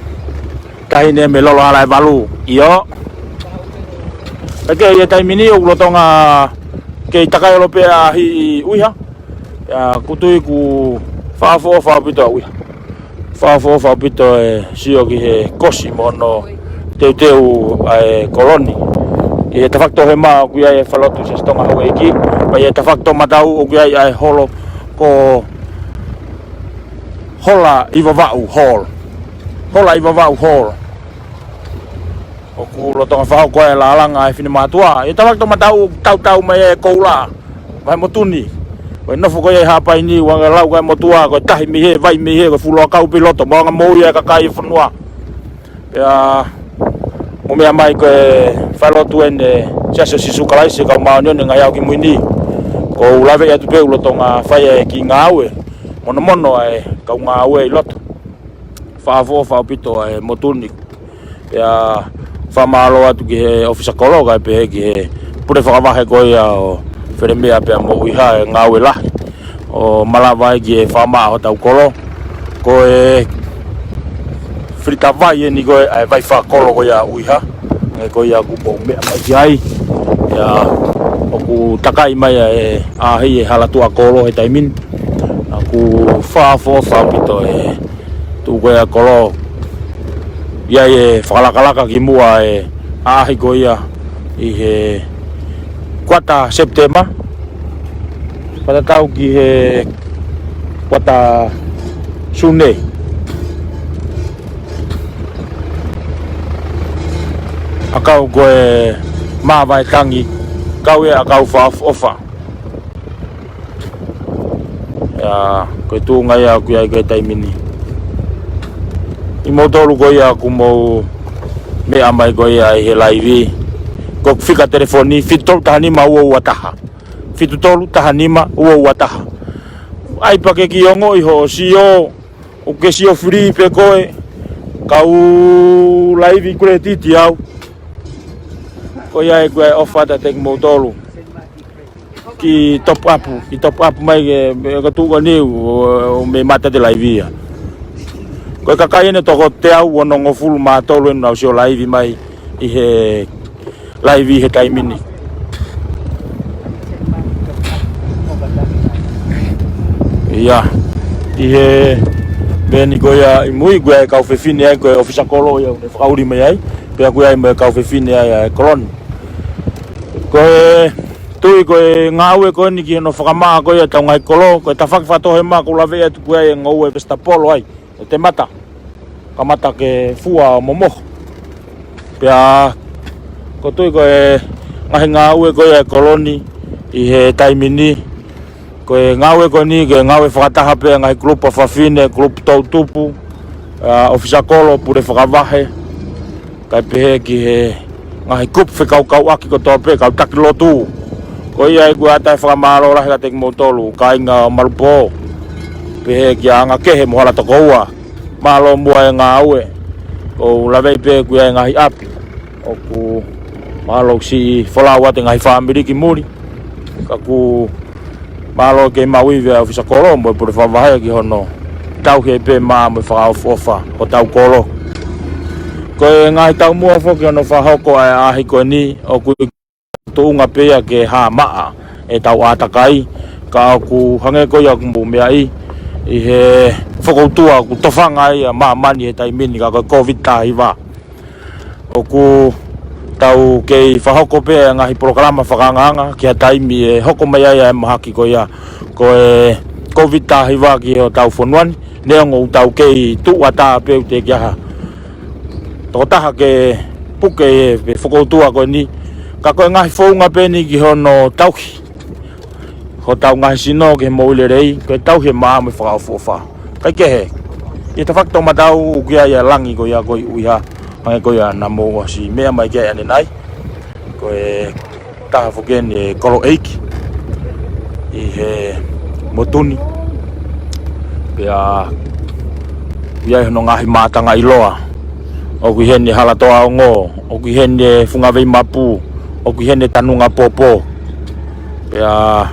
Taʻahine mei Lolo Hala ʻe Valu. ʻIo. Kae kehe ʻi he taimi ni ʻoku lolotonga kei takai holo pē ʻaʻahi ʻi ʻUiha. Pea ʻoku ou tui ʻoku fakaʻofoʻofa ʻaupito ʻa ʻUiha. Fakaʻofoʻofa ʻaupito e sio ki he kosi mo hono teuteu ʻa e kolo ni. ʻI he tafaʻaki toʻohema ʻoku ʻi ai e falelotu Siasi Tonga Houʻeiki. Pea ʻi he tafaʻaki toʻomataʻu ʻoku ʻi ai ʻa e holo ko Hola ʻi Vavaʻu Hall. Hola ʻi Vavaʻu Hall. ʻOku lolotonga fakahoko e lalanga ʻa e finemātuʻa. ʻI he tafaʻaki toʻomataʻu ʻoku tautau mai e koula. Vahe Motu ni. Ko e nofo ko ia ʻi Haʻapai ni, ʻoku anga lau ko e motuʻa, ko e tahi mei he, vai mei he, ko e fuoloa kau pē ʻi loto, mo anga moʻui e kakai e fonua. Pea mou meʻa mai ko e falelotu eni Siasi ʻo Sīsū Kalaisi ʻo e Kau Māʻoniʻoni ʻi he Ngaahi ʻAho Kimui Ni. ʻOku ou laveʻi atu pē ʻoku lolotonga fai e kiʻi ngāue monomono ʻa e kau ngāue ʻi loto. Fakaʻofoʻofa ʻaupito ʻa e motu ni. Pea fakamālō atu ki he ʻofisa kolo kae pehē ki he pule fakavahe ko ia ʻo Felemea pea mo ʻUiha he ngāue lahi ʻo malava ai ke fakamaʻa hotau kolo. Ko e filita vai eni ko e, ʻa e vai fakakolo ko ia ʻa ʻUiha. Hangē ko ia ʻoku mou meʻa mai ki ai. Pea ʻoku takai mai ʻa e ʻaʻahi he hala tuʻa kolo he taimi ni. ʻOku fakaʻofoʻofa ʻaupito e tuʻu ko ia ʻa e kolo. ʻI ai e fakalakalaka ki muʻa e ʻaʻahi ko ia ʻi he kuata Sepitema. Fakatatau ki he kuata Sune. ʻAkau ko e māvae tangi, kau e ʻakau fakaʻofoʻofa. ʻIa, ko e tuʻunga ia ʻoku ʻi ai ko e taimi ni. ʻI moutolu ko ia ʻoku mou meʻa mai ko ia ʻi he laivi. Ko e fika telefoni, fitu tolu taha nima ua ua taha. Fitu tolu taha nima ua ua taha. ʻAi pē ke ke ongoʻi hoʻo sio, ʻoku ke sio fili pē koe, kau laivi kuletiti au. Ko ia ʻoku ʻi ai e ʻofa ʻa e ʻEiki kiate kimoutolu. Kiʻi top up, kiʻi top up mai ke, ka tuʻu ko eni ʻo, ʻo mei mata e laivi ia. Ko e kakai eni ʻe toko teau onongofulu mā tolu eni ʻoku nau sio laivi mai ʻi he laivi he taimi ni. ʻIa, ʻi he meʻa ni ko ia ʻi mui, ko e kau fefine ai, ko e ʻofisa kolo ia ʻoku ne fakaʻuli mai ai, pea ko ia ʻi mui e kau fefine ai ʻa e kolo ni. Ko e tuʻu Ko e ngāue ko eni ki hono fakamaʻa ko ia ʻetau ngaahi kolo, ko e tafaʻaki fakatohema ʻoku ou laveʻi atu ko ia e ngoue vesitapolo ai, ʻo te mata, kamata ke fua ʻo momoho. Pea ʻoku ou tui ko e ngaahi ngāue ko ia e kolo ni ʻi he taimi ni, ko e ngāue ko eni, ko e ngāue fakataha pē ʻa e ngaahi kulupu ʻa fafine, kulupu toʻutupu, ʻa, ʻofisa kolo, pule fakavahe, kae pehē ki he ngaahi kupu fekaukauʻaki kotoa pē, kau taki lotu. Ko ia ai ʻoku ʻoatu e fakamālō lahi kiate kimoutolu, kāinga ʻo Malupō, pehē kia Angakehe mo Halatokoua. Mālō muʻa e ngāue. ʻOku ou laveʻi pē ko ia e ngaahi ʻapi ʻoku mahalo siʻi folau atu e ngaahi fāmili ki muli. Ka ʻoku mālō ke maʻu ivi ʻa e ʻofisa kolo mo e pule fakavahe ki hono tauhi pē maʻa mo e fakaʻofoʻofa hotau kolo. Ko e ngaahi taumuʻa foki hono fakahoko ʻa e ʻaʻahi ko eni ʻoku tuʻunga pē ia ke hā maʻa ʻetau ʻātakai, ka ʻoku hangē ko ia ʻoku mou meaʻi ʻi he fokoutua ʻoku tofanga ai ʻa māmani he taimi ni ka ko e Kōviti taha hiva. ʻOku tau kei fakahoko pē ʻa e ngaahi polokalama fakaangaanga ki ha taimi ʻe hoko mai ai ʻa e mahaki ko ia ko e Kōviti taha hiva ki hotau fonua ni, neongo ʻoku tau kei tuʻu ʻatā pē ʻoku teʻeki ai ha tokotaha ke puke ʻi he fokoutua ko eni. Ka ko e ngaahi founga pē eni ki hono tauhi hotau ngaahi sino ki he moʻui lelei, ko e tauhi e maʻa mo e fakaʻofoʻofa. Kae kehe, ʻi he tafaʻaki toʻomataʻu ʻoku ʻi ai ʻa e langi ko ia ko e ʻuhiha, hangē ko ia naʻa mou ʻosi meʻa mai ki ai ʻanenai. Ko e taha foki eni e kolo ʻeiki ʻi he motu ni. Pea ʻoku ʻi ai hono ngaahi mātanga ʻiloa. ʻOku ʻi heni e Hala Toa Ongo, ʻoku ʻi heni e Funga Veimapu, ʻoku ʻi heni e Tanunga Popo. Pea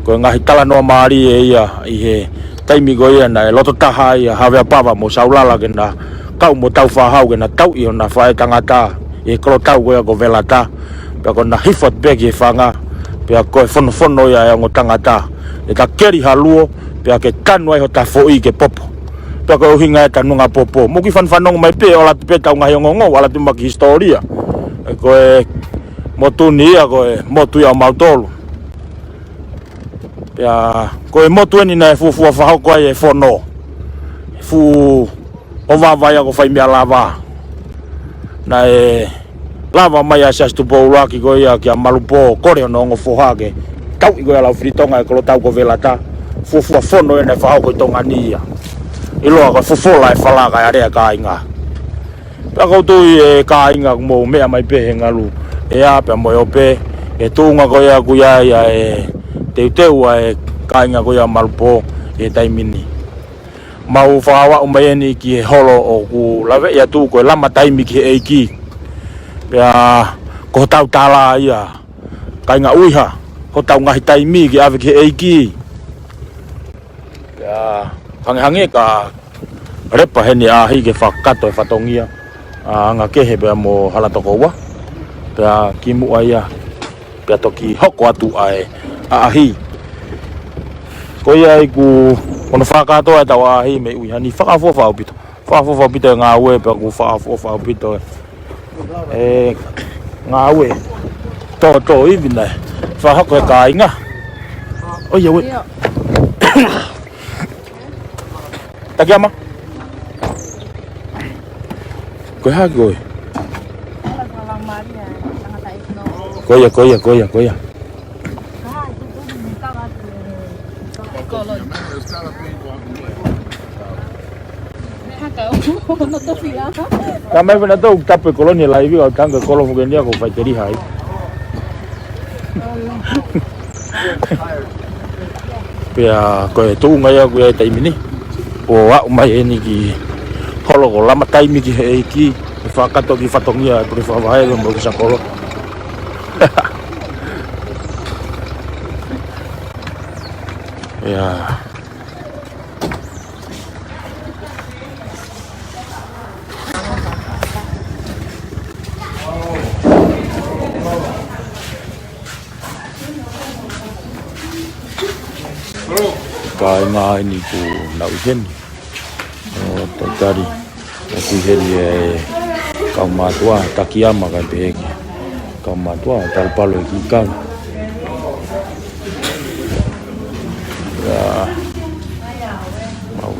ko e ngaahi talanoa mālie ia ʻi he taimi ko ia naʻe loto taha ai ʻa Havea Pava mo Saulala ke na kau mo Taufahau ke na tauʻi hona faʻētangata ʻi he kolotau ko ia ko Velata. Pea ko ʻena hifo atu pē ki he fanga, pea ko e fonofono ia ʻa e ongo tangata, ʻe ta keli ha luo, pea ke tanu ai hota foʻi ke popo. Pea ko e ʻuhinga e Tanunga Popo. Mou kiʻi fanofanongo mai pē, ʻoku ʻalu atu pē ʻetau ngaahi ongoongo, ʻalu atu mai ki hisitōlia. Ko e motu ni ia, ko e motu ia ʻo mautolu. Pea ko e motu eni naʻe fuofua fakahoko ai e fono. Fuʻu ʻovava ia ko Faimealava. Naʻe lava mai ʻa Siaosi Tupou ʻUluaki ko ia kia Malupō, kole hono ongo foha ke tauʻi ko ia ʻa Laufilitonga e kolotau ko Velata. Fuofua fono eni naʻe fakahoko ʻi Tonga ni ia. ʻIloa ko e fofola e fala kae alea e kāinga. Pea ʻoku ou tui e kāinga ʻoku mou meʻa mai pē he ngalu ʻea pea mo e ope, e tuʻunga ko ia ʻoku ʻi ai ʻa e teuteu ʻa e kāinga ko ia Malupō ʻi he taimi ni. Mau fakaaʻu mai eni ki he holo ʻoku laveʻi atu ko e Lama Taimi ki he ʻEiki. Pea ko hotau tala ia, kāinga ʻuhiha, hotau ngaahi taimi ke ʻave ki he ʻEiki. Pea hangehangē ka lepa heni ʻaʻahi ke fakakakato e fatongia ʻa Angakehe pea mo Halatokoua. Pea kimuʻa ia, pea toki hoko atu ʻa e ʻaʻahi. Ko ia ʻoku hono fakakātoa ʻetau ʻaʻahi mei ʻuhiha ni. Fakaʻofoʻofa ʻaupito. Fakaʻofoʻofa ʻaupito e ngāue, pea ʻoku fakaʻofoʻofa ʻaupito e ngāue tōtōivi naʻe fakahoko ʻe he kāinga. ʻOiauē. Takiama. Ko e hā koe? Ko ia, ko ia, ko ia, ko ia. Ka mai pena tau tapu e kolo ni e laivi, kau tanga e kolo foki eni ʻoku fai teli hai. Pea ko e tuʻunga ia ʻoku ʻi ai e taimi ni. ʻO aʻu mai eni ki holo ko Lama Taimi ki he ʻEiki, ʻe fakakakato ki fatongia e pule fakavahe mo e ʻofisa kolo. Ia. Kāinga eni ʻoku nau ʻi heni. ʻO tatali. ʻOku ʻi heni e kau mātuʻa, Takiama kae pehē ki he kau mātuʻa, Talupalo e kiʻi kau.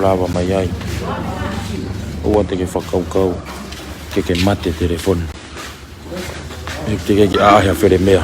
lava mai ai. ʻOua te ke fakakaukau ke ke mate telefoni. ʻE te ke ki a he fere meʻa.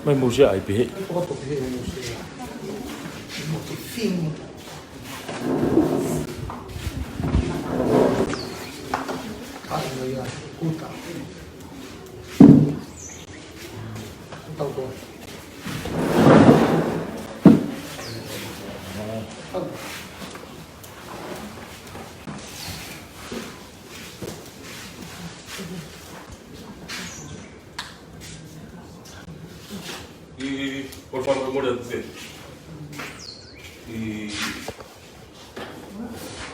Mai musia ai pehē. ʻI, ʻo fakamolemole atu pē. ʻI,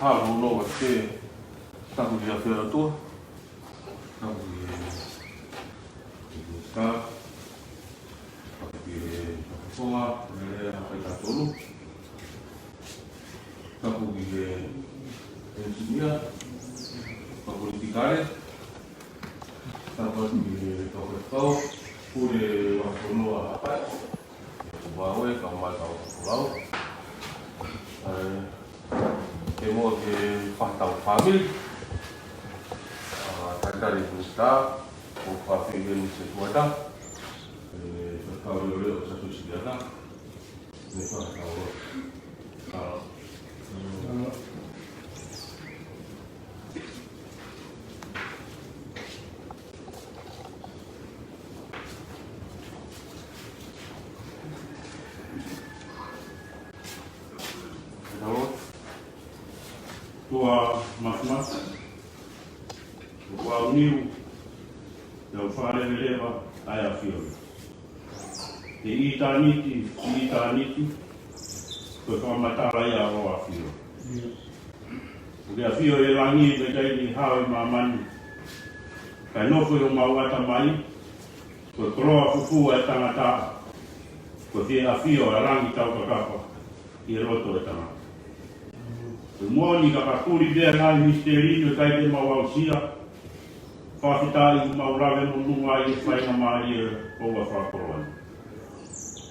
ha, no, no, ʻa e, tapu ki he ʻOtua. Tapu ki he, ki he staff. Tapu ki he, tapu ki he, tapu ki he, tapu ki he, ʻenisinia, tapu ki he politikale, tapu ki he, tapu ki he, tapu ki he, Pule Vakafonua Haʻapai, ʻi Vavaʻu, kae ʻumaʻā e kau Folau. ʻE, ke mo ke fakatau fāmili. ʻA, talitali Minisitā, ʻo fafeʻi he Minisitā Tuata. ʻE, fakatau leʻoleʻo ʻa Sātusi Tuata. Ne fakatau. ʻA, ʻa, ʻOtua Māfimafi, ʻoku ou niu, ʻoku ou fakaleveleva ʻa e ʻAfiona. ʻI ʻitāniti, ʻi ʻitāniti, ko e fakamatala ia ʻo e ʻAfiona. ʻOku ke ʻafio ʻi langi, ʻoku ʻikai ke ke hao ʻi māmani. Kae nofo ʻi homau ʻatamai, ko e koloa fufū ʻa e tangata, ko e fie ʻafio ʻa e langi taukakapa ʻi he loto ʻo e tangata. Ko e moʻoni ka ka puli pē ʻa e ngaahi misiteli ni ʻoku ʻikai te mau aʻusia, fakafetaʻi ʻoku mau lave monū ai ʻi he faingamālie ʻoku ke fakakoloa ni.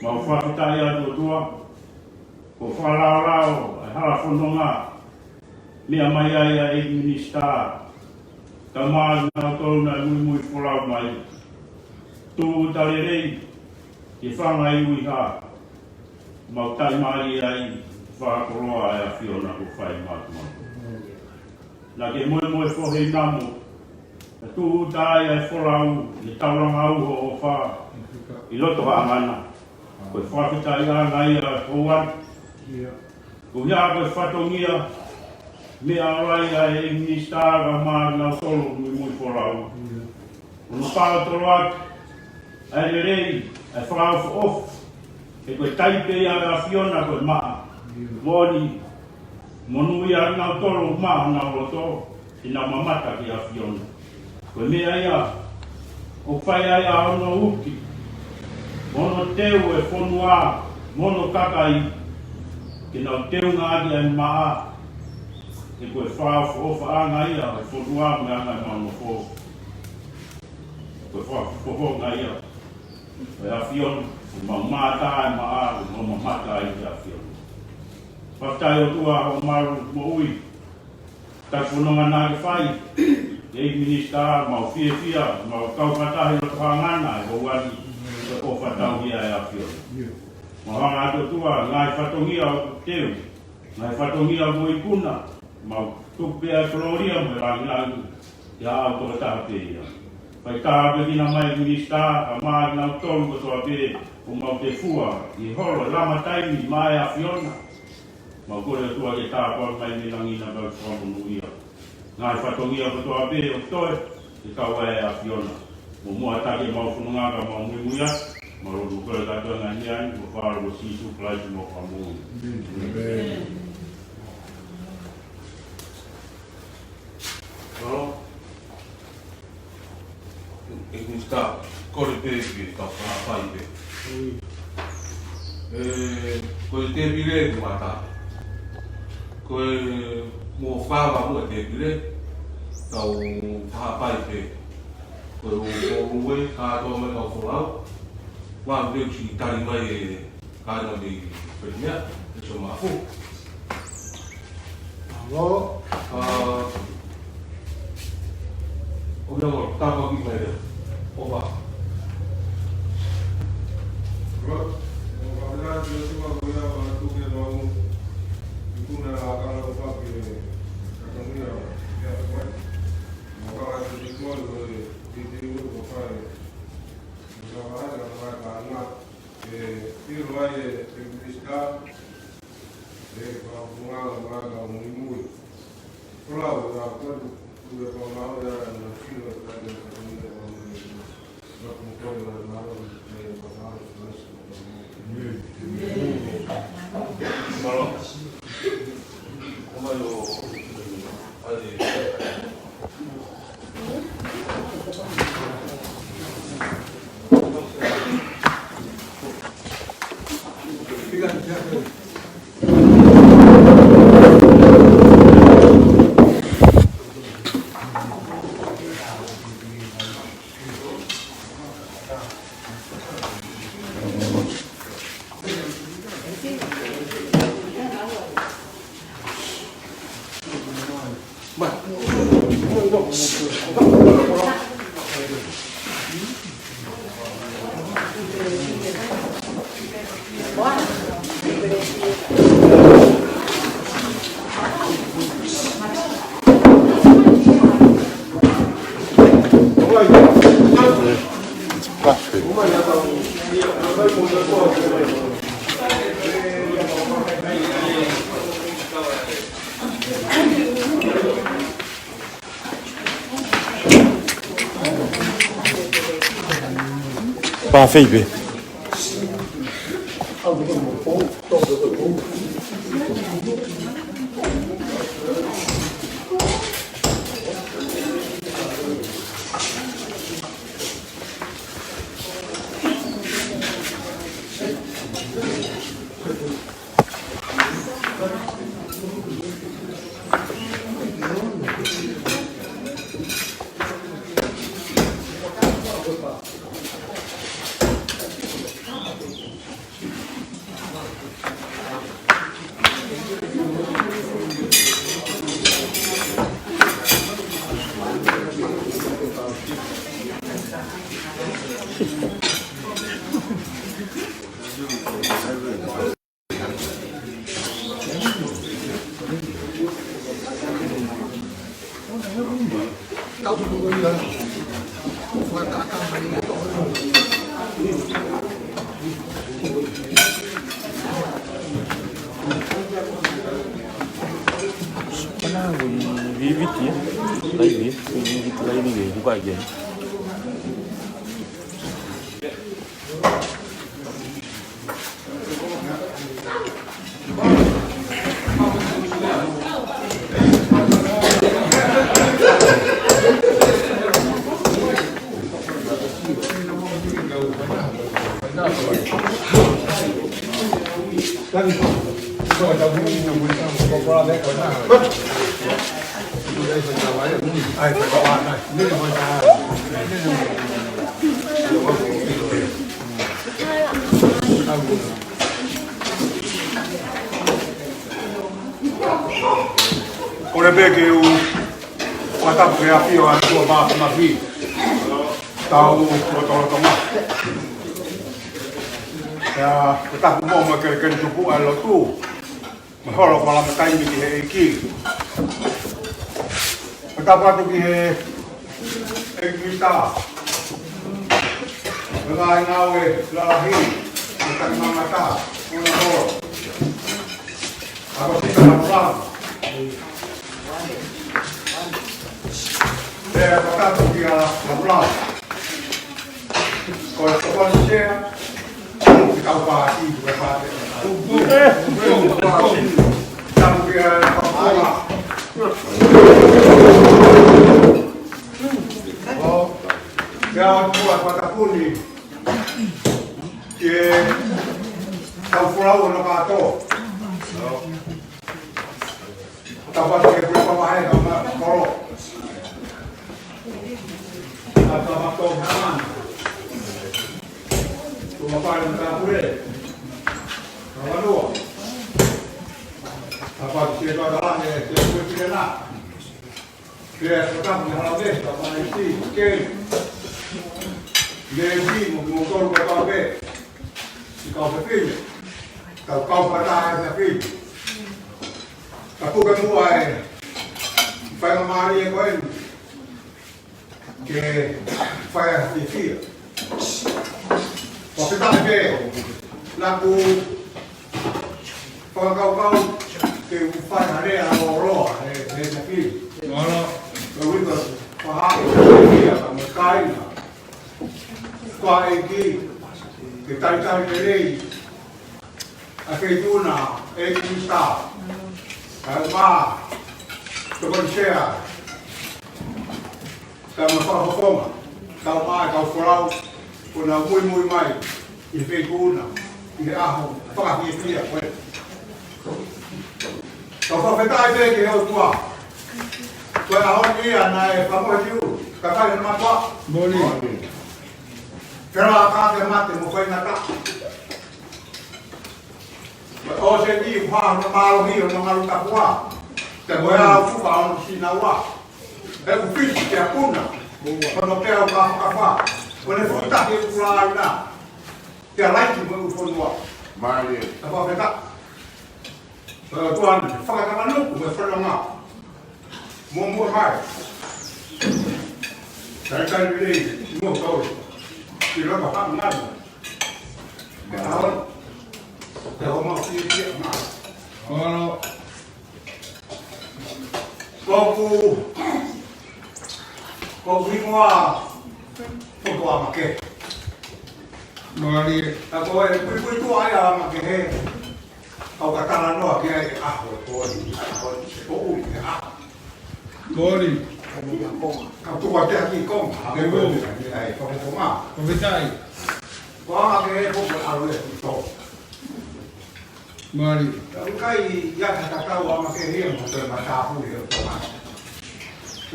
Mau fakafetaʻi atu ʻOtua, ko e fakalaolao ʻa e hala fononga, meʻa mai ai ʻa e ʻEiki Minisitā, kae ʻumaʻā kinautolu naʻe muimui folau mai. Tūʻuta lelei, ke fanga i uiha, mau taʻimālie ai, fakakoloa ʻa e ʻAfiona kuo fai maʻa kimautolu. Naʻa ke moemoe fohe ʻi namo, ka tūʻuta ai ʻa e folau, ʻi he taulanga uho ʻofa, ʻi loto haʻangana, ko e fakafetaʻiʻanga ia ʻo e houa ni. Ko ia ko e fatongia, meʻa ʻoku ʻai ʻe he Minisitā kae ʻumaʻā kinautolu muimui folau. ʻOku mau fakalotolahi atu, ʻa e lelei, ʻa e fakaʻofoʻofa, he ko e taipe ia ʻo e ʻAfiona ko e maʻa. Moʻoni, monūʻia kinautolu maʻa honau loto, ʻi heʻenau mamata ki he ʻAfiona. Ko e meʻa ia, ʻoku fai ai ʻa hono uki, hono teu e fonua, mo hono kakai, ke nau teunga ʻaki ʻa e maʻa, he ko e fakaʻofoʻofaʻanga ia ʻo e fonua mo e anga ʻemau nofo. Ko e fakaʻofoʻofaʻanga ia ʻo e ʻAfiona, ʻoku mau mamata ai maʻa, ʻoku mau mamata ai ki he ʻAfiona. Fakafetaʻi ʻOtua hoʻo malu moʻui, ka ko e fononga naʻa ke fai, ʻEiki Minisitā, mau fiefia, mau kau fakataha ʻi loto haʻangana, ʻi he houa ni, ko e ʻofa tauhi ʻa e ʻAfiona. Mau hanga atu ʻOtua, ngaahi fatongia ʻoku teu, ngaahi fatongia ʻoku ikuna, mau tuku pē ʻa e kolōlia mo e lāngilangi, ʻiate koe tokotaha pē ia. Fai tāpuekina mai Minisitā, kae ʻumaʻā kinautolu kotoa pē, ʻoku mau tefua, ʻi he holo, lama taimi, maʻa e ʻAfiona. Mau kole ʻOtua ke tāpuaki mai mei langi naʻa mau fakamonūʻia. Ngaahi fatongia kotoa pē ʻoku toe, ke kau ai e ʻAfiona. Mo muʻa taki ʻemau fononga ka mau muimui atu, mau lotu kole kātoa ngaahi meʻa ni, ʻi he huafa ʻo Sīsū Kalaisi homau Fakamoʻui. ʻĒmeni. Mālō. ʻEiki Minisitā, kole pē ke tau fakahā pē. ʻE, ko e tēpile ʻoku ʻatā. Ko e mo fava mo e tēpile, tau fakahā pē. Ko e ʻū, ʻū ʻū ē, kātoa mai kau folau. Ua pē ʻoku siʻi tali mai e Kāinga mei Perimea, ʻEiki Mafu. Mālō. ʻA, ʻoku ou tāpuakiʻi mai leva. ʻOfa. Mālō. ʻOku ou fakafetaʻi ki he ʻOtua ko ia ʻoku tuku ke mau ikuna ʻa e kau fakafe katamia ia ko e. Mau kau ai ki he ʻOtua ko e titi ua ko fai. Mau kau ai ka mau kau ai. ʻE, ʻilo ai ʻe, ʻe Minisitā, ʻe, fakafunga la maka o muimui. Kola o la koe, tu e kola o la na sino ka te ka ni ka ni. Mālō. Mālō. Ko mai o, ai. Pāfei pē. Pana ko i viviti, eh? Laivi, eh? Ko i viviti laivi ke, kuka ke. Kole pē ke u fakatapu ki he ʻafio ʻa e ʻOtua Māfimafi. Tau lotolotonga. ʻIo, fakatapu mo e kelekele tupu ʻa e lotu. Mahalo ko e lama taimi ki he ʻEiki. Fakatapu atu ki he ʻEiki Minisitā. Mo e ngaahi ngāue lalahi, mo e taki mamata, mo e holo. ʻA ko Sika Lapulapa. Pea fakatapu kia Lapulapa. Ko e tokoni sea, ki he kau pāti, ki he pāti. Tapu ki he kau pāti. ʻIo, ʻoku ou fakatapu ni ki he kau folau ʻo Nakatō. Tapu ki he puleʻanga ʻo e kau kolo. Tapu ki he kau haʻa. Tuʻa pale mo e kau pule. Kau vanua. Tapu ki he kau talaange, ki he puleʻanga. Pea tapu ki he hala vesi, tapu ki he isi, ke. Ke isi, mo, mo tolu ka pau pē. Siʻi kau fefine. Tau kau fakataha e fefine. Ka puke muʻa e faingamālie ko eni ke fai ha fiefia. Fakafetaʻi pē, naʻa ku fakakaukau ke u fai ha lea lōloa he, he fefine. Mālō. Ko e uika fahaʻi, ka mo e kāinga. Ko e ʻEiki, ke talitali lelei ʻa e Feituʻuna, ʻEiki Minisitā, kae ʻumaʻā e tokoni sea, kae ʻumaʻā e fakafofonga, kae ʻumaʻā e kau folau, kuo nau muimui mai ʻi he Feituʻuna, ʻi he ʻaho fakafiefia ko eni. Tau fakafetaʻi pē ki he ʻOtua. Ko e ʻaho ni ia naʻe fakamohe ki ʻulu, kakai ʻo e mātuʻa. Moʻoni. Felākā ke mate mo faingataʻa. Mo e ʻosi e ʻi fā hono mālohi hono ngalu tapuʻa. Pea mo e au fuka hono sinaua. He ʻoku fisi ke apuna. Hono pea ʻo kafakafa. Ko ʻene futa ke kula ina. Ke alaiki mo e ʻū fonua. Mālie. Tau fakafetaʻi. Pea ʻOtua ni, fakatamanuku mo e fononga. Muʻomuʻa mai. Talitali lelei, mo tau. Ki lava ha ngana. Pea hao. Pea hao mau fiefia mai. Mālō. Ko hoku, ko hoku hingoa, ko Toamake. Mālie. Ka ko e puipuituʻa ia ʻa Makehe. ʻOku ka talanoa ki ai ʻa e ʻaho ko eni, ʻa e ʻaho ko eni, ʻa e ʻaho. Ko eni. Ka tuku atu ki konga. Ke ko. Ai, ko ko ma. Ko Vitaʻi. Ko ʻa Makehe ko ko ʻalu e tō. Mālie. Ka ʻikai ia ka tatau ʻa Makehe ia mo e matāpule ʻo Tonga.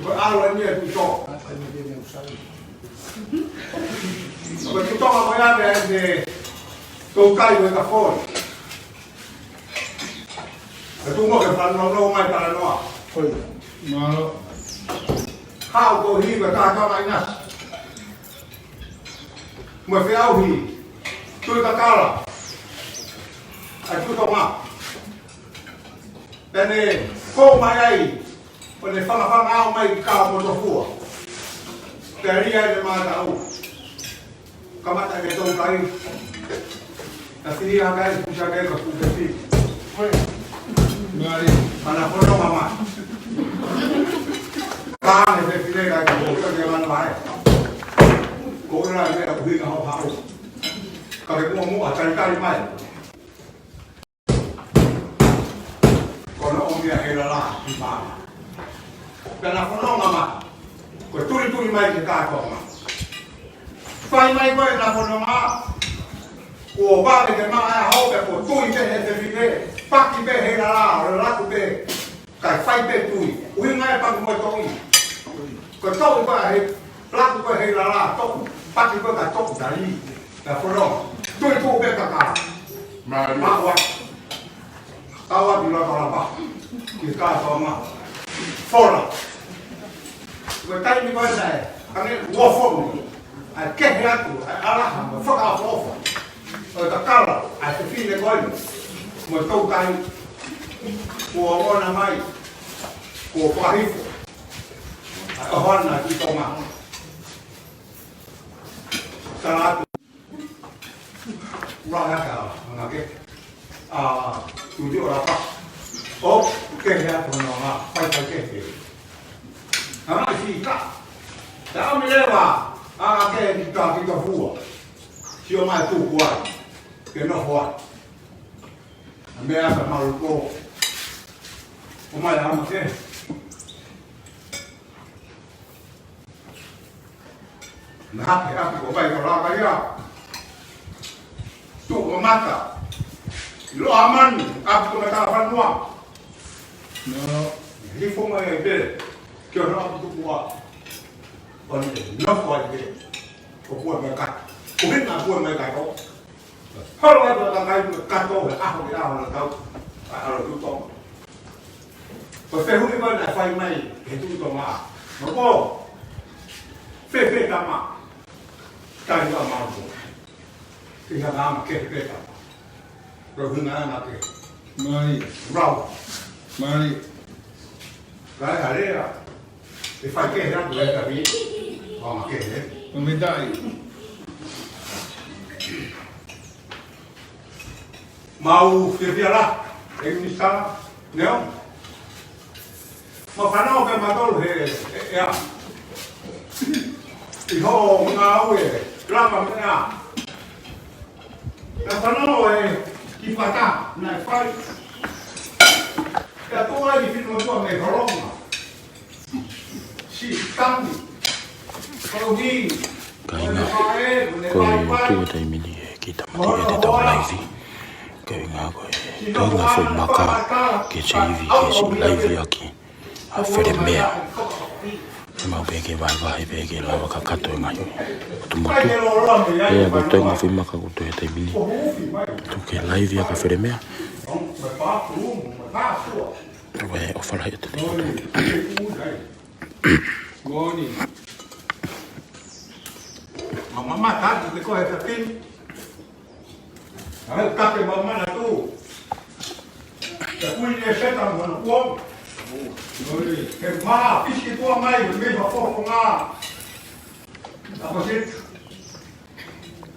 Ko ʻalu e nia tu tō. Ko tu Tonga ko ia pea e te tō kai ko e ka fōi. Ka tu mo ke fanongo mai talanoa. Mālō. Hau ko hi ka tā ka mai na. Mo e feʻauhi, Tuʻi Kakala, ʻa e Tuʻi Tonga. Pea ne kō mai ai, ʻo ne fangafanga au mai ki Kalamotofua. Pea lia ai e mātaʻu. Kamata ke tō kai. Ka fili a kai, kusa kai, ka kuka fili. Mālie. Mana kono mama. Ka ne fefine kai ka ko ka ke mana mai. Ko ena me a kuhi na ho hao. Ka ke mua mua talitali mai. Ko na ʻomi a he lala ki mana. Ka na kono mama. Ko tulituli mai ke ka ko ma. Fai mai ko e na kono ma. Ko vale ke ma a ho pe ko tui pe he fefine. Paki pe he lala, lala ku pe. Kai fai pē tui. ʻUhinga e paku mo e toʻi. Ko e toʻi ko e he, laku ko e he lala, toʻi. Paki ko e ka toʻi tali. Ka fono. Tui tuʻu pē ka ka. Mālie. Maua. Kaua ki lava lava. Ki ka tō ma. Fola. Ko e taimi ko ē naʻe. Ange uofo mo. ʻA e kehe atu, ʻa e ʻalaha, mo e fakaʻofoʻofa. ʻO e kakala, ʻa e fefine ko eni, mo e toutai, kuo ʻoʻona mai, kuo fakahifo, ʻa e ʻohana ki Tonga. Tala atu, ua haka, ʻana ke, ʻa, tuli ora pa. ʻO, kehe atu no nga, fai fai kehe. Ka mai fika. Ka ʻomi leva, ʻa ke ki ta ki ta fua. Sio mai tuku ai. Ke nofo ai. ʻA meʻa ka malu ko. ʻO mai ama ke. Na hake hake ko mai ko lava ia. Tuʻu ko mata. Lo aman, ʻapi ko mata fanua. No. Hifo mai ai pē. Ke ʻoho ʻapi tuku a. ʻO ne nofo ai pē. Ko pua mai ka. Ko hina pua mai ka ko. Holo ai pua ka kai pua ka ko he ʻaho ke ʻaho na tau. ʻA alo tu tō. Ko te hui mai na fai mai he tu tō ma. No ko. Fe fe tama. Kai ua ma ko. Ke ha ma ke fe tama. Rau hinga ana ke. Mālie. Rau. Mālie. Kai halea. E fai kehe atu e kapi. Ua ma kehe. Ko Vitaʻi. Mau fiefia la. E minisitā. Neo. Mau fanongo pē mautolu he, e, ea. ʻI hoʻo ngāue, lava meʻa. Naʻa fanongo e ki pata, naʻe fai. Ka tuʻu ai ki fino tua me holonga. Si tangi. Kolohi. Kainga, ko e tuʻu e taimi ni he ki tamaki e te tau laivi. Kainga ko e, kainga foʻi maka ke seivi ke si laivi ʻaki ʻa Felemea. Mau pē ke vahevahe pē ke lava kakato e ngaahi ʻotu motu. Pea ko e toenga foʻi maka ko e tuʻu e taimi ni. Tuku ke laivi ʻaki ʻa Felemea. Ko e ʻofa lahi atu te koto. Moni. Mama, mama, tatu te koe he fefine. Ae, kake mama na tu. Te kui ne seta mona kuo. Moni. He ma, pisi tua mai, me ma fofo nga. Apa sit.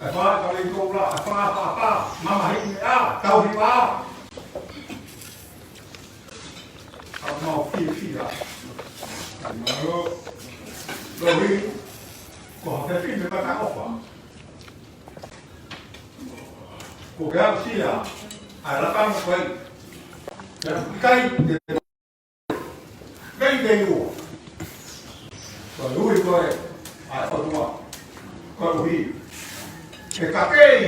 Apa, kali ko la, apa, apa, apa. Mama hiki a, tau hiva. Mau fiefia. Mālō. Lohi, ko ha fefine mataʻofa. Ko e aʻusia ʻa e lakanga ko ē. Pea ʻikai te vei te ua. Ko e ui ko ē ʻa e ʻOtua. Koeʻuhi ke kakei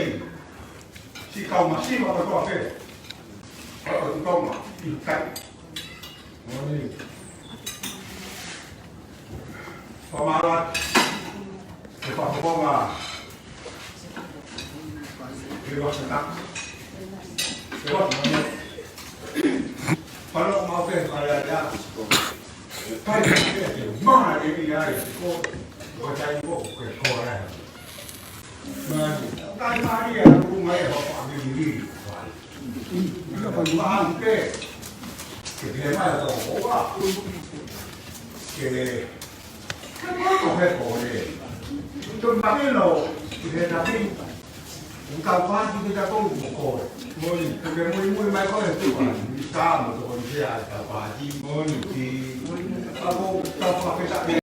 siʻi kau masiva kotoa pē ʻo e ʻOtu Tonga ʻi kai. Moʻoni. Fakamālō atu ki he fakafofonga ʻi Washington. ʻI Washington. Palo mau ke kaya ya. Kai ke ke mana de ya ya ko. Ko tai ko ke ko ya. Moʻoni. Kai Maria, ko mai ho pa mi mi. Maʻa pē ke pehē mai ʻa e tokoua ke ke moto he ko le. Tō mai lo ke he tapi. Ka pati ke ta ko ko. Moʻoni. Ke ke muimui mai ko e tuʻa. Ni sa mo to ko ni se ai ka pati. Moʻoni. Ki ka ko ka pa ke ta ke